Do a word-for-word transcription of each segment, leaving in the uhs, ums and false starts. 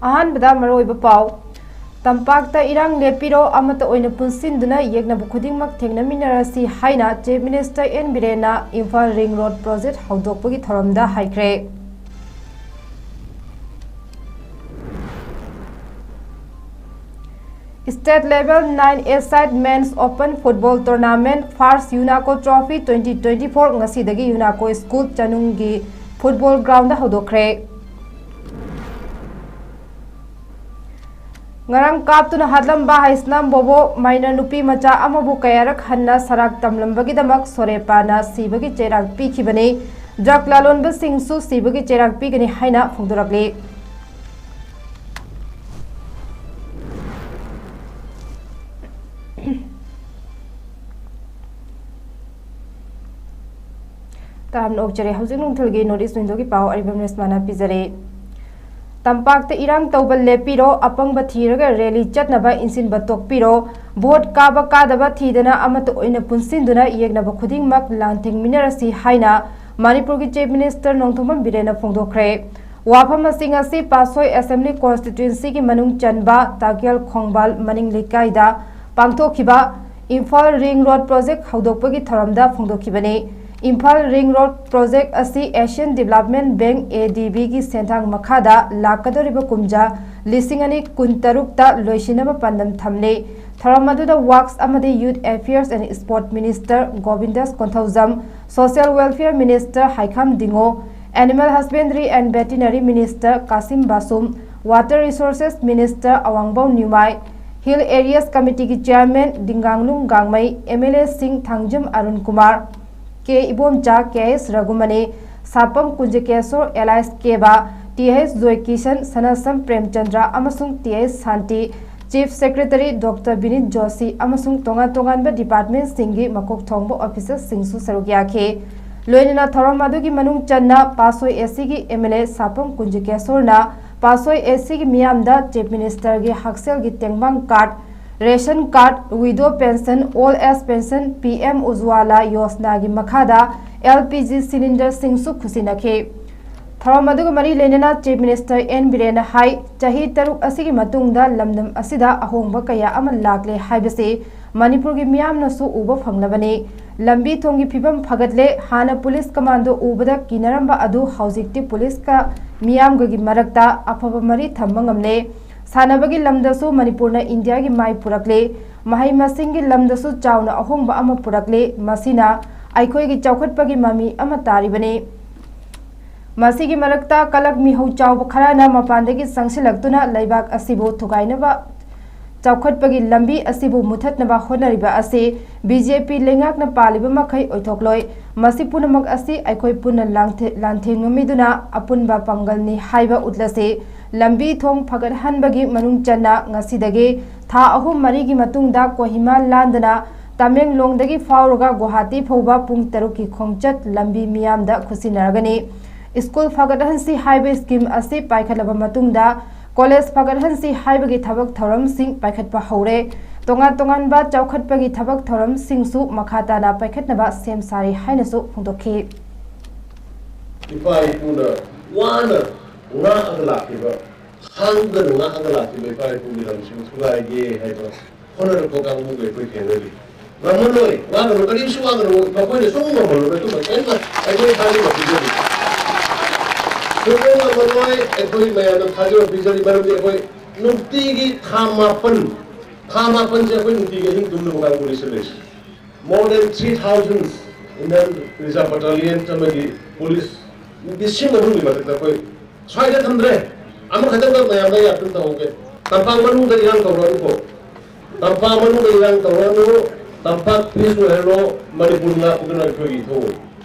ꯑꯍꯥꯟꯕꯗ ꯃꯔꯨꯑꯣꯏꯕ ꯄꯥꯎ꯫ ꯇꯝꯄꯥꯛꯇ ꯏꯔꯥꯡ ꯂꯦꯞꯄꯤꯔꯣ, ꯑꯃꯠꯇ ꯑꯣꯏꯅ ꯄꯨꯟꯁꯤꯟꯗꯨꯅ ꯌꯦꯛꯅꯕ ꯈꯨꯗꯤꯡꯃꯛ ꯊꯦꯡꯅꯃꯤꯟꯅꯔꯁꯤ ꯍꯥꯏꯅ Chief Minister ꯑꯦꯟ ꯕꯤꯔꯦꯟꯅ ꯏꯝꯐꯥꯜ ring road project ꯍꯧꯗꯣꯛꯄꯒꯤ ꯊꯧꯔꯝꯗ ꯍꯥꯏꯈ꯭ꯔꯦ꯫ State level nine A-side men's open football tournament first UNACO trophy twenty twenty-four ꯉꯁꯤꯗꯒꯤ UNACO school ꯆꯅꯨꯡꯒꯤ football ground ꯍꯧꯗꯣꯛꯈ꯭ꯔꯦ꯫ ꯉꯔꯥꯡ ꯀꯥꯞꯇꯨꯅ ꯍꯥꯠꯂꯝꯕ ꯍꯩꯁꯅꯥꯝ ꯕꯣꯕꯣ minor ꯅꯨꯄꯤ ꯃꯆꯥ ꯑꯃꯕꯨ ꯀꯌꯥꯔꯛ ꯍꯟꯅ ꯁꯔꯥꯛ ꯇꯝꯂꯝꯕꯒꯤꯗꯃꯛ ꯁꯣꯔꯦꯄꯥꯅ ꯁꯤꯕꯒꯤ ꯆꯩꯔꯥꯛ ꯄꯤꯈꯤꯕꯅꯤ꯫ Drug ꯂꯂꯣꯟꯕꯁꯤꯡꯁꯨ ꯁꯤꯕꯒꯤ ꯆꯩꯔꯥꯛ ꯄꯤꯒꯅꯤ ꯍꯥꯏꯅ ꯐꯣꯡꯗꯣꯔꯛꯂꯤ꯫ ꯇꯥꯝꯅ ꯑꯣꯛꯆꯔꯦ꯫ ꯍꯧꯖꯤꯛ ꯅꯨꯡꯊꯤꯜꯒꯤ North East Window ꯒꯤ ꯄꯥꯎ ꯑꯔꯤꯕꯝ ꯔꯦꯁꯃꯥꯅ ꯄꯤꯖꯔꯦ꯫ ꯇꯝꯄꯥꯛꯇ ꯏꯔꯥꯡ ꯇꯧꯕ ꯂꯦꯞꯄꯤꯔꯣ, ꯑꯄꯪꯕ ꯊꯤꯔꯒ rally ꯆꯠꯅꯕ ꯏꯟꯁꯤꯟꯕ ꯇꯣꯛꯄꯤꯔꯣ, vote ꯀꯥꯕ ꯀꯥꯗꯕ ꯊꯤꯗꯅ ꯑꯃꯠꯇ ꯑꯣꯏꯅ ꯄꯨꯟꯁꯤꯟꯗꯨꯅ ꯌꯦꯛꯅꯕ ꯈꯨꯗꯤꯡꯃꯛ ꯂꯥꯟꯊꯦꯡꯃꯤꯟꯅꯔꯁꯤ ꯍꯥꯏꯅ ꯃꯅꯤꯄꯨꯔꯒꯤ Chief Minister ꯅꯣꯡꯊꯣꯝꯕꯝ ꯕꯤꯔꯦꯟꯅ ꯐꯣꯡꯗꯣꯛꯈ꯭ꯔꯦ꯫ ꯋꯥꯐꯝ ꯑꯁꯤ ꯉꯁꯤ ꯄꯥꯠꯁꯣꯏ Assembly Constituency ꯒꯤ ꯃꯅꯨꯡ ꯆꯟꯕ ꯇꯥꯀꯦꯜ ꯈꯣꯡꯕꯥꯜ ꯃꯅꯤꯡ ꯂꯩꯀꯥꯏꯗ ꯄꯥꯡꯊꯣꯛꯈꯤꯕ ꯏꯝꯐꯥꯜ ring road project ꯍꯧꯗꯣꯛꯄꯒꯤ ꯊꯧꯔꯝꯗ ꯐꯣꯡꯗꯣꯛꯈꯤꯕꯅꯤ꯫ ꯏꯝꯐꯥꯜ ring road project ꯑꯁꯤ Asian Development Bank, A D B ꯒꯤ ꯁꯦꯟꯊꯥꯡ ꯃꯈꯥꯗ ꯂꯥꯛꯀꯗꯧꯔꯤꯕ ꯀꯨꯝꯖꯥ ꯂꯤꯁꯤꯡ ꯑꯅꯤ ꯀꯨꯟꯇꯔꯨꯛꯇ ꯂꯣꯏꯁꯤꯟꯅꯕ ꯄꯥꯟꯗꯝ ꯊꯝꯂꯤ꯫ ꯊꯧꯔꯝ ꯑꯗꯨꯗ Works ꯑꯃꯗꯤ Youth Affairs and Sport Minister ꯒꯣꯕꯤꯟꯗꯥꯁ Konthoujam, Social Welfare Minister ꯍꯥꯏꯈꯥꯝ ꯗꯤꯡꯉꯣ, Animal Husbandry and Veterinary Minister Kasim ꯕꯥꯁꯨꯝ, Water Resources Minister ꯑꯋꯥꯡꯕꯧ ꯅ꯭ꯌꯨꯃꯥꯏ, Hill Areas Committee ꯒꯤ Chairman ꯗꯤꯡꯒꯥꯡꯂꯨꯡ ꯒꯥꯡꯃꯩ, M L A ꯁꯤꯡ ꯊꯥꯡꯖꯝ ꯑꯔꯨꯟ ꯀꯨꯃꯥꯔ, ꯀꯦ ꯏꯕꯣꯝꯆꯥ, ꯀꯦ ꯑꯦꯁ ꯔꯘꯨꯃꯅꯤ, ꯁꯥꯄꯝ ꯀꯨꯟꯖꯀꯦꯁꯣꯔ, ꯑꯦꯂꯥꯏꯁ ꯀꯦꯕꯥ, ꯇꯤ ꯑꯦꯁ ꯖꯣꯏꯀꯤꯁꯟ, ꯁꯅꯥꯁꯝ ꯄ꯭ꯔꯦꯝꯆꯟꯗ꯭ꯔ ꯑꯃꯁꯨꯡ ꯇꯤ ꯑꯦꯁ ꯁꯥꯟꯇꯤ, Chief Secretary Doctor ꯕꯤꯅꯤꯠ ꯖꯣꯁꯤ ꯑꯃꯁꯨꯡ ꯇꯣꯉꯥꯟ ꯇꯣꯉꯥꯟꯕ department ꯁꯤꯡꯒꯤ ꯃꯀꯣꯛ ꯊꯣꯡꯕ officers ꯁꯤꯡꯁꯨ ꯁꯔꯨꯛ ꯌꯥꯈꯤ꯫ ꯂꯣꯏꯅꯅ ꯊꯧꯔꯝ ꯑꯗꯨꯒꯤ ꯃꯅꯨꯡ ꯆꯟꯅ ꯄꯥꯠꯁꯣꯏ A C ꯒꯤ M L A ꯁꯥꯄꯝ ꯀꯨꯟꯖꯀꯦꯁꯣꯔꯅ Patsoi A C ꯒꯤ ꯃꯤꯌꯥꯝꯗ Chief Minister ꯒꯤ ꯍꯛꯁꯦꯜꯒꯤ ꯇꯦꯡꯕꯥꯡ card, ration card, widow pension, old age pension, P M Ujjwala Yojana ꯒꯤ ꯃꯈꯥꯗ L P G cylinder ꯁꯤꯡꯁꯨ ꯈꯨꯠꯁꯤꯟꯅꯈꯤ꯫ ꯊꯧꯔꯝ ꯑꯗꯨꯒ ꯃꯔꯤ ꯂꯩꯅꯅ Chief Minister N Biren ꯅ ꯍꯥꯏ, ꯆꯍꯤ ꯇꯔꯨꯛ ꯑꯁꯤꯒꯤ ꯃꯇꯨꯡꯗ ꯂꯝꯗꯝ ꯑꯁꯤꯗ ꯑꯍꯣꯡꯕ ꯀꯌꯥ ꯑꯃ ꯂꯥꯛꯂꯦ ꯍꯥꯏꯕꯁꯤ ꯃꯅꯤꯄꯨꯔꯒꯤ ꯃꯤꯌꯥꯝꯅꯁꯨ ꯎꯕ ꯐꯪꯂꯕꯅꯤ꯫ ꯂꯝꯕꯤ ꯊꯣꯡꯒꯤ ꯐꯤꯕꯝ ꯐꯒꯠꯂꯦ꯫ ꯍꯥꯟꯅ ꯄꯨꯂꯤꯁ ꯀꯃꯥꯟꯗꯣ ꯎꯕꯗ ꯀꯤꯅꯔꯝꯕ ꯑꯗꯨ ꯍꯧꯖꯤꯛꯇꯤ ꯄꯨꯂꯤꯁꯀ ꯃꯤꯌꯥꯝꯒꯒꯤ ꯃꯔꯛꯇ ꯑꯐꯕ ꯃꯔꯤ ꯊꯝꯕ ꯉꯝꯂꯦ꯫ ꯁꯥꯟꯅꯕꯒꯤ ꯂꯝꯗꯁꯨ ꯃꯅꯤꯄꯨꯔꯅ ꯏꯟꯗꯤꯌꯥꯒꯤ ꯃꯥꯏ ꯄꯨꯔꯛꯂꯦ꯫ ꯃꯍꯩ ꯃꯁꯤꯡꯒꯤ ꯂꯝꯗꯁꯨ ꯆꯥꯎꯅ ꯑꯍꯣꯡꯕ ꯑꯃ ꯄꯨꯔꯛꯂꯦ꯫ ꯃꯁꯤꯅ ꯑꯩꯈꯣꯏꯒꯤ ꯆꯥꯎꯈꯠꯄꯒꯤ ꯃꯃꯤ ꯑꯃ ꯇꯥꯔꯤꯕꯅꯤ꯫ ꯃꯁꯤꯒꯤ ꯃꯔꯛꯇ ꯀꯂꯛ ꯃꯤꯍꯧ ꯆꯥꯎꯕ ꯈꯔꯅ ꯃꯄꯥꯟꯗꯒꯤ ꯆꯪꯁꯤꯜꯂꯛꯇꯨꯅ ꯂꯩꯕꯥꯛ ꯑꯁꯤꯕꯨ ꯊꯨꯒꯥꯏꯅꯕ, ꯆꯥꯎꯈꯠꯄꯒꯤ ꯂꯝꯕꯤ ꯑꯁꯤꯕꯨ ꯃꯨꯊꯠꯅꯕ ꯍꯣꯠꯅꯔꯤꯕ ꯑꯁꯤ B J P ꯂꯩꯉꯥꯛꯅ ꯄꯥꯜꯂꯤꯕ ꯃꯈꯩ ꯑꯣꯏꯊꯣꯛꯂꯣꯏ꯫ ꯃꯁꯤ ꯄꯨꯝꯅꯃꯛ ꯑꯁꯤ ꯑꯩꯈꯣꯏ ꯄꯨꯟꯅ ꯂꯥꯡꯊꯦ-, ꯂꯥꯟꯊꯦꯡꯅꯃꯤꯗꯨꯅ ꯑꯄꯨꯟꯕ ꯄꯥꯡꯒꯜꯅꯤ ꯍꯥꯏꯕ ꯎꯠꯂꯁꯤ꯫ ꯂꯝꯕꯤ ꯊꯣꯡ ꯐꯒꯠꯍꯟꯕꯒꯤ ꯃꯅꯨꯡ ꯆꯟꯅ ꯉꯁꯤꯗꯒꯤ ꯊꯥ ꯑꯍꯨꯝ ꯃꯔꯤꯒꯤ ꯃꯇꯨꯡꯗ ꯀꯣꯍꯤꯃꯥ ꯂꯥꯟꯗꯅ ꯇꯃꯦꯡꯂꯣꯡꯗꯒꯤ ꯐꯥꯎꯔꯒ ꯒꯨꯋꯥꯍꯥꯇꯤ ꯐꯥꯎꯕ ꯄꯨꯡ ꯇꯔꯨꯛꯀꯤ ꯈꯣꯡꯆꯠ ꯂꯝꯕꯤ ꯃꯤꯌꯥꯝꯗ ꯈꯨꯠꯁꯤꯟꯅꯔꯒꯅꯤ꯫ ꯁ꯭ꯀꯨꯜ ꯐꯒꯠꯍꯟꯁꯤ ꯍꯥꯏꯕ ꯁ꯭ꯀꯤꯝ ꯑꯁꯤ ꯄꯥꯏꯈꯠꯂꯕ ꯃꯇꯨꯡꯗ ꯀꯣꯂꯦꯖ ꯐꯒꯠꯍꯟꯁꯤ ꯍꯥꯏꯕꯒꯤ ꯊꯕꯛ ꯊꯧꯔꯝꯁꯤꯡ ꯄꯥꯏꯈꯠꯄ ꯍꯧꯔꯦ꯫ ꯇꯣꯉꯥꯟ ꯇꯣꯉꯥꯟꯕ ꯆꯥꯎꯈꯠꯄꯒꯤ ꯊꯕꯛ ꯊꯧꯔꯝꯁꯤꯡꯁꯨ ꯃꯈꯥ ꯇꯥꯅ ꯄꯥꯏꯈꯠꯅꯕ ꯁꯦꯝ ꯁꯥꯔꯤ ꯍꯥꯏꯅꯁꯨ ꯐꯣꯡꯗꯣꯛꯈꯤ꯫ ꯏꯄꯥ ꯏꯄꯨꯅ ꯋꯥꯅ ꯉꯥꯛꯑꯒ ꯂꯥꯛꯈꯤꯕ, ꯈꯥꯡꯗꯅ ꯉꯥꯛꯑꯒ ꯂꯥꯛꯈꯤꯕ ꯏꯄꯥ ꯏꯄꯨꯒꯤ ꯂꯝꯁꯤꯕꯨ ꯊꯨꯒꯥꯏꯒꯦ ꯍꯥꯏꯕ ꯍꯣꯠꯅꯔꯛꯄ ꯀꯥꯡꯕꯨꯕꯨ ꯑꯩꯈꯣꯏ ꯊꯦꯡꯅꯔꯤ꯫ ꯉꯝꯃꯔꯣꯏ, ꯋꯥꯒꯅꯨ, ꯀꯔꯤꯁꯨ ꯋꯥꯒꯅꯨ, ꯃꯈꯣꯏꯅ ꯁꯨꯡ ꯉꯝꯃꯔꯣꯏ꯫ ꯑꯗꯨꯝꯕ ꯀꯔꯤꯝꯇ ꯑꯩꯈꯣꯏ ꯊꯥꯖꯕ ꯄꯤꯖꯔꯤ꯫ ꯁꯨꯡꯉꯝ ꯉꯝꯃꯔꯣꯏ, ꯑꯩꯈꯣꯏ ꯃꯌꯥꯝꯅ ꯊꯥꯖꯕ ꯄꯤꯖꯔꯤ꯫ ꯃꯔꯝꯗꯤ ꯑꯩꯈꯣꯏ ꯅꯨꯡꯇꯤꯒꯤ ꯊꯥ ꯃꯥꯄꯟ, ꯊꯥ ꯃꯥꯄꯟꯁꯦ ꯑꯩꯈꯣꯏ ꯅꯨꯡꯇꯤꯒꯤ ꯑꯍꯤꯡ ꯇꯨꯝꯗꯕ ꯀꯥꯡꯕꯨꯅꯤ ꯁꯤꯜꯂꯤꯁꯤ꯫ More than three thousand Indian Reserve Battalion ꯑꯃꯗꯤ police ꯂꯤꯁꯤꯡ ꯑꯍꯨꯝꯒꯤ ꯃꯊꯛꯇ ꯑꯩꯈꯣꯏ ꯁ꯭ꯋꯥꯏꯗ ꯊꯝꯗ꯭ꯔꯦ꯫ ꯑꯃꯈꯛꯇꯪꯗ ꯃꯌꯥꯝꯗ ꯌꯥꯇꯨꯝ ꯇꯧꯍꯧꯒꯦ꯫ ꯇꯝꯄꯥꯛ ꯃꯅꯨꯡꯗ ꯏꯔꯥꯡ ꯇꯧꯔꯛꯑꯅꯨꯀꯣ꯫ ꯇꯝꯄꯥꯛ ꯃꯅꯨꯡꯗ ꯏꯔꯥꯡ ꯇꯧꯔꯛꯑꯅꯨ꯫ ꯇꯝꯄꯥꯛ peace ꯑꯣꯏꯍꯜꯂꯣ꯫ ꯃꯅꯤꯄꯨꯔ ꯉꯥꯛꯄꯗꯨꯅ ꯑꯩꯈꯣꯏꯒꯤ ꯏꯊꯧꯅꯤ꯫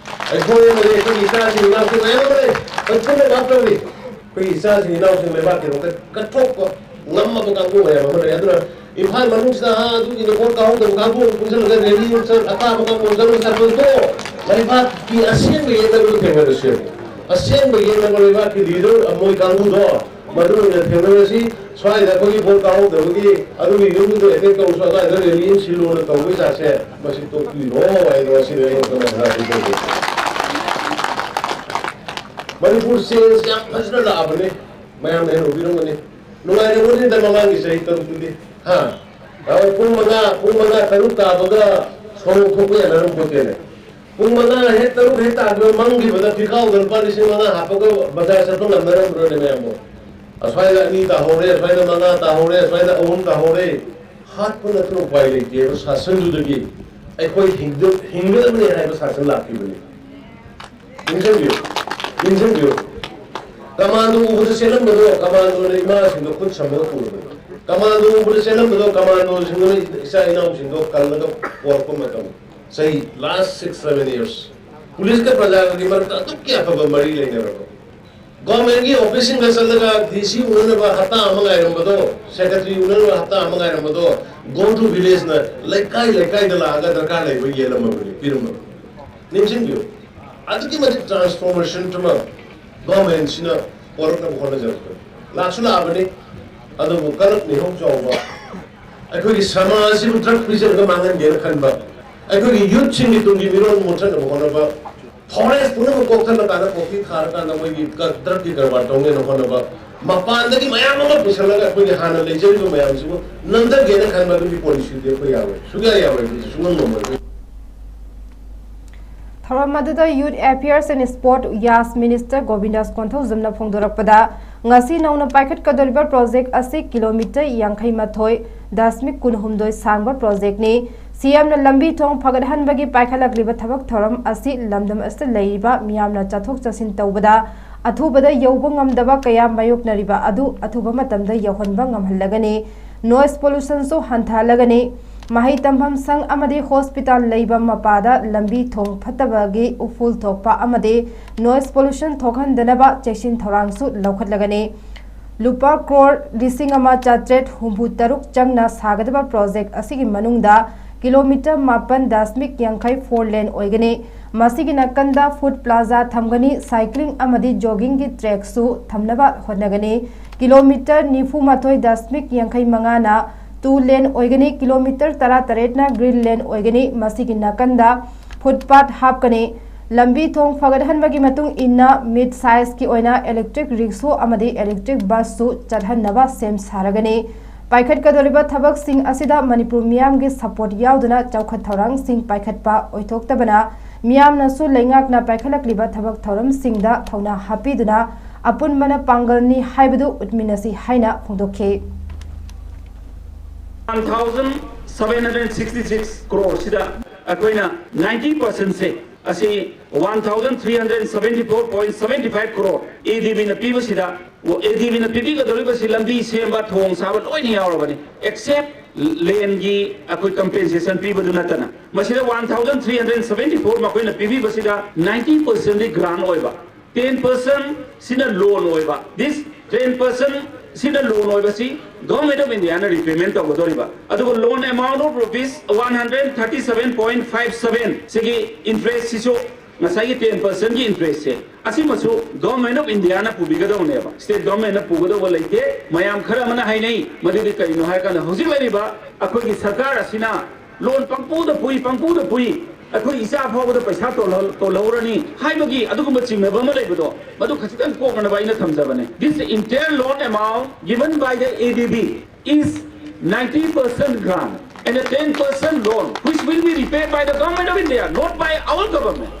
ꯑꯩꯈꯣꯏ ꯑꯃꯗꯤ ꯑꯩꯈꯣꯏꯒꯤ ꯏꯆꯥꯁꯤꯡ ꯏꯅꯥꯎꯁꯤꯡ ꯃꯌꯥꯝ ꯑꯃ ꯂꯩ꯫ ꯑꯩꯈꯣꯏ ꯄꯨꯟꯅ ꯉꯥꯛꯇꯧꯔꯤ꯫ ꯑꯩꯈꯣꯏꯒꯤ ꯏꯆꯥꯁꯤꯡ ꯏꯅꯥꯎꯁꯤꯡ ꯂꯩꯕꯥꯛꯀꯤꯗꯃꯛꯇ ꯀꯠꯊꯣꯛꯄ ꯉꯝꯃꯕ ꯀꯥꯡꯕꯨ ꯃꯌꯥꯝ ꯑꯃ ꯂꯩ꯫ ꯑꯗꯨꯅ ꯏꯝꯐꯥꯜ ꯃꯅꯨꯡꯁꯤꯗ, ꯑꯥ, ꯑꯗꯨꯒꯤꯗ ꯚꯣꯠ ꯀꯥꯍꯧꯗꯕ ꯀꯥꯡꯕꯨ ꯑꯃ ꯄꯨꯟꯁꯤꯜꯂꯒ rally ꯑꯃ ꯆꯠ, ꯑꯇꯥꯕ ꯀꯥꯡꯕꯨ ꯆꯠꯂꯒ ꯆꯠꯄꯗꯣ ꯇꯣꯛꯑꯣ꯫ ꯂꯩꯕꯥꯛꯀꯤ ꯑꯁꯦꯡꯕ ꯌꯦꯛꯅꯕꯗꯣ ꯊꯦꯡꯅꯔꯁꯦ꯫ ꯑꯁꯦꯡꯕ ꯌꯦꯛꯅꯕ ꯂꯩꯕꯥꯛꯀꯤ leader ꯑꯃ ꯑꯣꯏ ꯀꯥꯡꯕꯨꯗꯣ ꯃꯗꯨ ꯑꯣꯏꯅ ꯊꯦꯡꯅꯔꯁꯤ꯫ ꯁ꯭ꯋꯥꯏꯗ ꯑꯩꯈꯣꯏꯒꯤ ꯚꯣꯠ ꯀꯥꯍꯧꯗꯕꯒꯤ ꯑꯗꯨꯒꯤ ꯌꯨꯝꯗꯨꯗ attack ꯇꯧꯔꯁꯨ ꯑꯗꯨꯋꯥꯏꯗ rally ꯑꯃ ꯁꯤꯜꯂꯣꯅ ꯇꯧꯕꯒꯤ ꯆꯥꯛꯁꯦ ꯃꯁꯤ ꯇꯣꯛꯄꯤꯔꯣ ꯍꯥꯏꯗꯅ ꯁꯤꯗ ꯑꯩ ꯋꯥꯐꯝ ꯈꯔ ꯍꯥꯏꯖꯒꯦ꯫ ꯃꯅꯤꯄꯨꯔ ꯁꯦꯟꯁ ꯌꯥꯝ ꯐꯖꯅ ꯂꯥꯛꯑꯕꯅꯤ꯫ ꯃꯌꯥꯝꯅ ꯍꯦꯟꯅ ꯎꯕꯤꯔꯝꯒꯅꯤ꯫ ꯅꯨꯡꯉꯥꯏꯔꯝꯒꯅꯤꯗ ꯃꯃꯥꯡꯒꯤ ꯆꯍꯤ ꯇꯔꯨꯛꯇꯨꯗꯤ꯫ ꯍꯥ? ꯑ, ꯄꯨꯡ ꯃꯉꯥ, ꯄꯨꯡ ꯃꯉꯥ ꯇꯔꯨꯛ ꯇꯥꯕꯒ ꯁꯣꯔꯣꯛ ꯊꯣꯛꯄ ꯌꯥꯅꯔꯝꯄꯣꯠꯇꯦꯅꯦ꯫ ꯄꯨꯡ ꯃꯉꯥ ꯍꯦꯛ, ꯇꯔꯨꯛ ꯍꯦꯛ ꯇꯥꯈꯤꯕ ꯃꯪꯈꯤꯕꯗ ꯐꯤꯈꯥꯎꯗ ꯂꯨꯄꯥ ꯂꯤꯁꯤꯡ ꯃꯉꯥ ꯍꯥꯞꯄꯒ ꯕꯖꯥꯔ ꯆꯠꯄ ꯉꯝꯅꯔꯝꯕ꯭ꯔꯣꯅꯦ ꯃꯌꯥꯝꯕꯨ? ꯑꯁ꯭ꯋꯥꯏꯗ ꯑꯅꯤ ꯇꯥꯍꯧꯔꯦ, ꯑꯁ꯭ꯋꯥꯏꯗ ꯃꯉꯥ ꯇꯥꯍꯧꯔꯦ, ꯑꯁ꯭ꯋꯥꯏꯗ ꯑꯍꯨꯝ ꯇꯥꯍꯧꯔꯦ꯫ ꯍꯥꯠꯄ ꯅꯠꯇꯅ ꯎꯄꯥꯏ ꯂꯩꯇꯦꯕ ꯁꯥꯁꯟꯗꯨꯗꯒꯤ꯫ ꯑꯩꯈꯣꯏ ꯍꯤꯡꯗ-, ꯍꯤꯡꯒꯗꯕꯅꯤ ꯍꯥꯏꯕ ꯁꯥꯁꯟ ꯂꯥꯛꯈꯤꯕꯅꯤ꯫ ꯅꯤꯡꯁꯤꯡꯕꯤꯌꯨ, ꯅꯤꯡꯁꯤꯡꯕꯤꯌꯨ꯫ ꯀꯃꯥꯟꯗꯣ ꯎꯕꯗ ꯆꯦꯜꯂꯝꯕꯗꯣ, ꯀꯃꯥꯟꯗꯣꯅ ꯏꯃꯥꯁꯤꯡꯗꯣ ꯈꯨꯠ ꯁꯝꯃꯒ ꯄꯨꯔꯕꯅꯤ꯫ ꯀꯃꯥꯟꯗꯣ ꯎꯕꯗ ꯆꯦꯜꯂꯝꯕꯗꯣ, ꯀꯃꯥꯟꯗꯣꯁꯤꯡꯗꯨꯅ ꯏꯆꯥ ꯏꯅꯥꯎꯁꯤꯡꯗꯣ ꯀꯜꯂꯒ ꯄꯣꯔꯛꯄ ꯃꯇꯝ꯫ ꯆꯍꯤ last six seven years꯫ ꯄꯨꯂꯤꯁꯀ ꯄ꯭ꯔꯖꯥꯒꯒꯤ ꯃꯔꯛꯇ ꯑꯗꯨꯛꯀꯤ ꯑꯐꯕ ꯃꯔꯤ ꯂꯩꯅꯔꯕ꯫ ꯒꯣꯔꯃꯦꯟꯒꯤ ꯑꯣꯐꯤꯁꯁꯤꯡꯗ ꯆꯠꯂꯒ ꯗꯤ ꯁꯤ ꯎꯅꯅꯕ ꯍꯞꯇꯥ ꯑꯃ ꯉꯥꯏꯔꯝꯕꯗꯣ, ꯁꯦꯀ꯭ꯔꯦꯇꯔꯤ ꯎꯅꯅꯕ ꯍꯞꯇꯥ ꯑꯃ ꯉꯥꯏꯔꯝꯕꯗꯣ, go to village ꯅ ꯂꯩꯀꯥꯏ ꯂꯩꯀꯥꯏꯗ ꯂꯥꯛꯑꯒ ꯗꯔꯀꯥꯔ ꯂꯩꯕ ꯌꯦꯜꯂꯝꯃꯕꯅꯤ, ꯄꯤꯔꯝꯃꯕꯅꯤ꯫ ꯅꯤꯡꯁꯤꯡꯕꯤꯌꯨ, ꯑꯗꯨꯛꯀꯤ ꯃꯇꯤꯛ transformation ꯑꯃ ꯒꯣꯔꯃꯦꯟꯁꯤꯅ ꯄꯣꯔꯛꯅꯕ ꯍꯣꯠꯅꯖꯔꯛꯄꯅꯤ꯫ ꯂꯥꯛꯁꯨ ꯂꯥꯛꯑꯕꯅꯤ, ꯑꯗꯨꯕꯨ ꯀꯂꯛ ꯃꯤꯍꯧ ꯆꯥꯎꯕ, ꯑꯩꯈꯣꯏꯒꯤ ꯁꯃꯥꯖꯁꯤꯕꯨ ꯗ꯭ꯔꯒ ꯄꯤꯖꯔꯒ ꯃꯥꯡꯍꯟꯒꯦꯅ ꯈꯟꯕ, ꯑꯩꯈꯣꯏꯒꯤ ꯌꯨꯠꯁꯤꯡꯒꯤ ꯇꯨꯡꯒꯤ ꯃꯤꯔꯣꯜ ꯃꯨꯠꯊꯠꯅꯕ ꯍꯣꯠꯅꯕ, ꯐꯣꯔꯦꯁ ꯄꯨꯝꯅꯃꯛ ꯀꯣꯛꯊꯠꯂꯀꯥꯟꯗ ꯀꯣꯐꯤ ꯊꯥꯔꯀꯥꯟꯗ ꯃꯣꯏꯒꯤ ꯀ-, ꯗ꯭ꯔꯒꯀꯤ ꯀꯔꯕꯥꯔ ꯇꯧꯅꯦꯅ ꯍꯣꯠꯅꯕ, ꯃꯄꯥꯟꯗꯒꯤ ꯃꯌꯥꯝ ꯑꯃ ꯄꯨꯁꯜꯂꯒ ꯑꯩꯈꯣꯏꯒꯤ ꯍꯥꯟꯅ ꯂꯩꯖꯔꯤꯕ ꯃꯌꯥꯝꯁꯤꯕꯨ ꯅꯝꯊꯒꯦꯅ ꯈꯟꯕ ꯑꯗꯨꯒꯤ ꯄꯣꯂꯤꯁꯤꯗꯤ ꯑꯩꯈꯣꯏ ꯌꯥꯔꯣꯏ, ꯁꯨꯡꯌꯥ ꯌꯥꯔꯣꯏ, ꯑꯩꯈꯣꯏ ꯁꯨꯡꯉꯝ ꯉꯝꯃꯣꯏ꯫ ꯊꯧꯔꯝ ꯑꯗꯨꯗ Youth Affairs and Sport Yash Minister ꯒꯣꯕꯤꯟꯗꯥꯁ ꯀꯣꯟꯊꯧꯖꯝꯅ ꯐꯣꯡꯗꯣꯔꯛꯄꯗ, ꯉꯁꯤ ꯅꯧꯅ ꯄꯥꯏꯈꯠꯀꯗꯧꯔꯤꯕ ꯄ꯭ꯔꯣꯖꯦꯛ ꯑꯁꯤ ꯀꯤꯂꯣꯃꯤꯇꯔ ꯌꯥꯡꯈꯩ ꯃꯥꯊꯣꯏ ꯗꯁꯃꯤꯛ ꯀꯨꯟꯍꯨꯝꯗꯣꯏ ꯁꯥꯡꯕ ꯄ꯭ꯔꯣꯖꯦꯛꯅꯤ꯫ ꯁꯤ ꯑꯦꯝꯅ ꯂꯝꯕꯤ ꯊꯣꯡ ꯐꯒꯠꯍꯟꯕꯒꯤ ꯄꯥꯏꯈꯠꯂꯛꯂꯤꯕ ꯊꯕꯛ ꯊꯧꯔꯝ ꯑꯁꯤ ꯂꯝꯗꯝ ꯑꯁꯤꯗ ꯂꯩꯔꯤꯕ ꯃꯤꯌꯥꯝꯅ ꯆꯠꯊꯣꯛ ꯆꯠꯁꯤꯟ ꯇꯧꯕꯗ ꯑꯊꯨꯕꯗ ꯌꯧꯕ ꯉꯝꯗꯕ ꯀꯌꯥ ꯃꯥꯌꯣꯛꯅꯔꯤꯕ ꯑꯗꯨ ꯑꯊꯨꯕ ꯃꯇꯝꯗ ꯌꯧꯍꯟꯕ ꯉꯝꯍꯜꯂꯒꯅꯤ꯫ Noise pollution ꯁꯨ ꯍꯟꯊꯍꯜꯂꯒꯅꯤ꯫ ꯃꯍꯩ ꯇꯝꯐꯝ ꯁꯪ ꯑꯃꯗꯤ ꯍꯣꯁꯄꯤꯇꯥꯜ ꯂꯩꯕ ꯃꯄꯥꯗ ꯂꯝꯕꯤ ꯊꯣꯡ ꯐꯠꯇꯕꯒꯤ ꯎꯐꯨꯜ ꯊꯣꯛꯄ ꯑꯃꯗꯤ noise pollution ꯊꯣꯛꯍꯟꯗꯅꯕ ꯆꯦꯛꯁꯤꯟ ꯊꯧꯔꯥꯡꯁꯨ ꯂꯧꯈꯠꯂꯒꯅꯤ꯫ ꯂꯨꯄꯥ ꯀ꯭ꯔꯣꯔ ꯂꯤꯁꯤꯡ ꯑꯃ ꯆꯥꯇ꯭ꯔꯦꯠ ꯍꯨꯝꯐꯨ ꯇꯔꯨꯛ ꯆꯪꯅ ꯁꯥꯒꯗꯕ ꯄ꯭ꯔꯣꯖꯦꯛ ꯑꯁꯤꯒꯤ ꯃꯅꯨꯡꯗ ꯀꯤꯂꯣꯃꯤꯇꯔ ꯃꯥꯄꯟ ꯗꯁꯃꯤꯛ ꯌꯥꯡꯈꯩ four lane ꯑꯣꯏꯒꯅꯤ꯫ ꯃꯁꯤꯒꯤ ꯅꯥꯀꯟꯗ foot plaza ꯊꯝꯒꯅꯤ, cycling ꯑꯃꯗꯤ jogging ꯒꯤ track ꯁꯨ ꯊꯝꯅꯕ ꯍꯣꯠꯅꯒꯅꯤ꯫ ꯀꯤꯂꯣꯃꯤꯇꯔ ꯅꯤꯐꯨ ꯃꯥꯊꯣꯏ ꯗꯁꯃꯤꯛ ꯌꯥꯡꯈꯩ ꯃꯉꯥꯅ two lane ꯑꯣꯏꯒꯅꯤ, ꯀꯤꯂꯣꯃꯤꯇꯔ ꯇꯔꯥ ꯇꯔꯦꯠꯅ green lane ꯑꯣꯏꯒꯅꯤ꯫ ꯃꯁꯤꯒꯤ ꯅꯥꯀꯟꯗ footpath ꯍꯥꯞꯀꯅꯤ꯫ ꯂꯝꯕꯤ ꯊꯣꯡ ꯐꯒꯠꯍꯟꯕꯒꯤ ꯃꯇꯨꯡ ꯏꯟꯅ mid sizeꯀꯤ ꯑꯣꯏꯅ electric rickshaw ꯑꯃꯗꯤ electric busꯁꯨ ꯆꯠꯍꯟꯅꯕ ꯁꯦꯝ ꯁꯥꯔꯒꯅꯤ꯫ ꯄꯥꯏꯈꯠꯀꯗꯧꯔꯤꯕ ꯊꯕꯛꯁꯤꯡ ꯑꯁꯤꯗ ꯃꯅꯤꯄꯨꯔ ꯃꯤꯌꯥꯝꯒꯤ support ꯌꯥꯎꯗꯅ ꯆꯥꯎꯈꯠ ꯊꯧꯔꯥꯡꯁꯤꯡ ꯄꯥꯏꯈꯠꯄ ꯑꯣꯏꯊꯣꯛꯇꯕꯅ, ꯃꯤꯌꯥꯝꯅꯁꯨ ꯂꯩꯉꯥꯛꯅ ꯄꯥꯏꯈꯠꯂꯛꯂꯤꯕ ꯊꯕꯛ ꯊꯧꯔꯝꯁꯤꯡꯗ ꯊꯧꯅꯥ ꯍꯥꯞꯄꯤꯗꯨꯅ ꯑꯄꯨꯟꯕꯅ ꯄꯥꯡꯒꯜꯅꯤ ꯍꯥꯏꯕꯗꯨ ꯎꯠꯃꯤꯟꯅꯁꯤ ꯍꯥꯏꯅ ꯐꯣꯡꯗꯣꯛꯈꯤ꯫ One thousand seven hundred sixty six crore ꯁꯤꯗ ꯑꯩꯈꯣꯏꯅ ninety percent ꯁꯦ ꯑꯁꯤ one thousand three hundred seventy four point seventy five crore ADBꯅ ꯄꯤꯕꯁꯤꯗ, ADBꯅ ꯄꯤꯕꯤꯒꯗꯧꯔꯤꯕꯁꯤ ꯂꯝꯕꯤ ꯁꯦꯝꯕ, ꯊꯣꯡ ꯁꯥꯕ ꯂꯣꯏꯅ ꯌꯥꯎꯔꯕꯅꯤ, except landꯀꯤ ꯑꯩꯈꯣꯏ compensation ꯄꯤꯕꯗꯨ ꯅꯠꯇꯅ꯫ ꯃꯁꯤꯗ one thousand three hundred seventy four ꯃꯈꯣꯏꯅ ꯄꯤꯕꯤꯕꯁꯤꯗ ninety percentꯗꯤ grant ꯑꯣꯏꯕ, ten percent ꯁꯤꯅ loan ꯑꯣꯏꯕ꯫ This ten percent ꯁꯤꯅ loan ꯑꯣꯏꯕꯁꯤ Government of Indiaꯅ repayment ꯇꯧꯒꯗꯧꯔꯤꯕ꯫ ꯑꯗꯨꯒ loan amount of rupees one hundred thirty seven point five seven ꯁꯤꯒꯤ interest ꯁꯤꯁꯨ ꯉꯁꯥꯏꯒꯤ ten percentꯀꯤ interestꯁꯦ, ꯑꯁꯤꯃꯁꯨ Government of Indiaꯅ ꯄꯨꯕꯤꯒꯗꯧꯅꯦꯕ, state governmentꯅ ꯄꯨꯒꯗꯧꯕ ꯂꯩꯇꯦ꯫ ꯃꯌꯥꯝ ꯈꯔ ꯑꯃꯅ ꯍꯥꯏꯅꯩ, ꯃꯗꯨꯗꯤ ꯀꯔꯤꯅꯣ ꯍꯥꯏꯔꯀꯥꯟꯗ ꯍꯧꯖꯤꯛ ꯂꯩꯔꯤꯕ ꯑꯩꯈꯣꯏꯒꯤ ꯁꯔꯀꯥꯔ ꯑꯁꯤꯅ loan ꯄꯪꯄꯨꯗ ꯄꯨꯏ, ꯄꯪꯄꯨꯗ ꯄꯨꯏ, ꯑꯩꯈꯣꯏ ꯏꯆꯥ ꯐꯥꯎꯕꯗ ꯄꯩꯁꯥ ꯇꯣꯜꯍꯧ-, ꯇꯣꯜꯍꯧꯔꯅꯤ ꯍꯥꯏꯕꯒꯤ ꯑꯗꯨꯒꯨꯝꯕ ꯆꯤꯡꯅꯕ ꯑꯃ ꯂꯩꯕꯗꯣ, ꯃꯗꯨ ꯈꯖꯤꯛꯇꯪ ꯀꯣꯛꯅꯅꯕ ꯑꯩꯅ ꯊꯝꯖꯕꯅꯦ꯫ This entire loan amount given by the ADB is ninety percent grant and a ten percent loan which will be repaid by the Government of India, not by our government.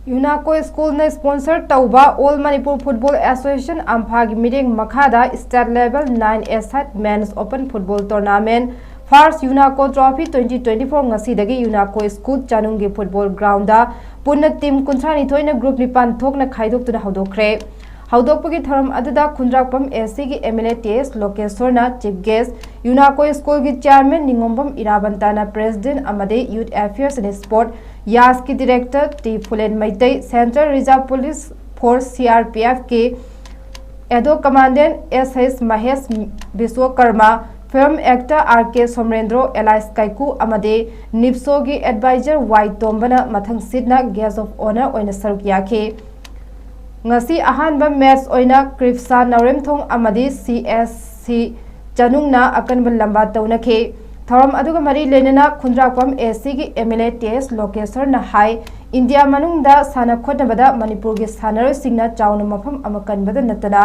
UNACO Schoolꯅ sponsor ꯇꯧꯕ All Manipur Football Association ꯑꯝꯐꯥꯒꯤ ꯃꯤꯠꯌꯦꯡ ꯃꯈꯥꯗ State Level nine A-side Men's Open Football Tournament First UNACO Trophy twenty twenty four ꯉꯁꯤꯗꯒꯤ UNACO School ꯆꯥꯅꯨꯡꯒꯤ football groundꯗ ꯄꯨꯟꯅ team ꯀꯨꯟꯊ꯭ꯔꯥ ꯅꯤꯊꯣꯏꯅ group ꯅꯤꯄꯥꯟ ꯊꯣꯛꯅ ꯈꯥꯏꯗꯣꯛꯇꯨꯅ ꯍꯧꯗꯣꯛꯈ꯭ꯔꯦ꯫ ꯍꯧꯗꯣꯛꯄꯒꯤ ꯊꯧꯔꯝ ꯑꯗꯨꯗ ꯈꯨꯟꯗ꯭ꯔꯥꯛꯄꯝ ACꯒꯤ MLA T S ꯂꯣꯀꯦꯁꯣꯔꯅ chief guest, UNACO Schoolꯒꯤ chairman ꯅꯤꯉꯣꯝꯕꯝ ꯏꯔꯥꯕꯟꯇꯥꯅ president ꯑꯃꯗꯤ Youth Affairs and Sport, ꯌꯥꯁꯀꯤ director T Phulen Meitei, Central Reserve Police Force CRPFꯀꯤ ꯑꯦꯗꯣ commandant S H Mahesh Biswakarma, film actor R K Somorendro, alias Kaiku ꯑꯃꯗꯤ NIPSOꯒꯤ advisor Y ꯇꯣꯝꯕꯅ ꯃꯊꯪꯁꯤꯠꯅ guest of honour ꯑꯣꯏꯅ ꯁꯔꯨꯛ ꯌꯥꯈꯤ꯫ ꯉꯁꯤ ꯑꯍꯥꯟꯕ match ꯑꯣꯏꯅ ꯀ꯭ꯔꯤꯞꯁꯥ ꯅꯥꯎꯔꯦꯝꯊꯣꯡ ꯑꯃꯗꯤ CSC ꯆꯅꯨꯡꯅ ꯑꯀꯟꯕ ꯂꯝꯕꯥ ꯇꯧꯅꯈꯤ꯫ ꯊꯧꯔꯝ ꯑꯗꯨꯒ ꯃꯔꯤ ꯂꯩꯅꯅ ꯈꯨꯟꯗ꯭ꯔꯥꯛꯄꯝ ꯑꯦ ꯁꯤꯒꯤ M L A T S ꯂꯣꯀꯦꯁꯔꯅ ꯍꯥꯏ, ꯏꯟꯗꯤꯌꯥ ꯃꯅꯨꯡꯗ ꯁꯥꯟꯅ ꯈꯣꯠꯅꯕꯗ ꯃꯅꯤꯄꯨꯔꯒꯤ ꯁꯥꯟꯅꯔꯣꯏꯁꯤꯡꯅ ꯆꯥꯎꯅ ꯃꯐꯝ ꯑꯃ ꯀꯟꯕꯗ ꯅꯠꯇꯅ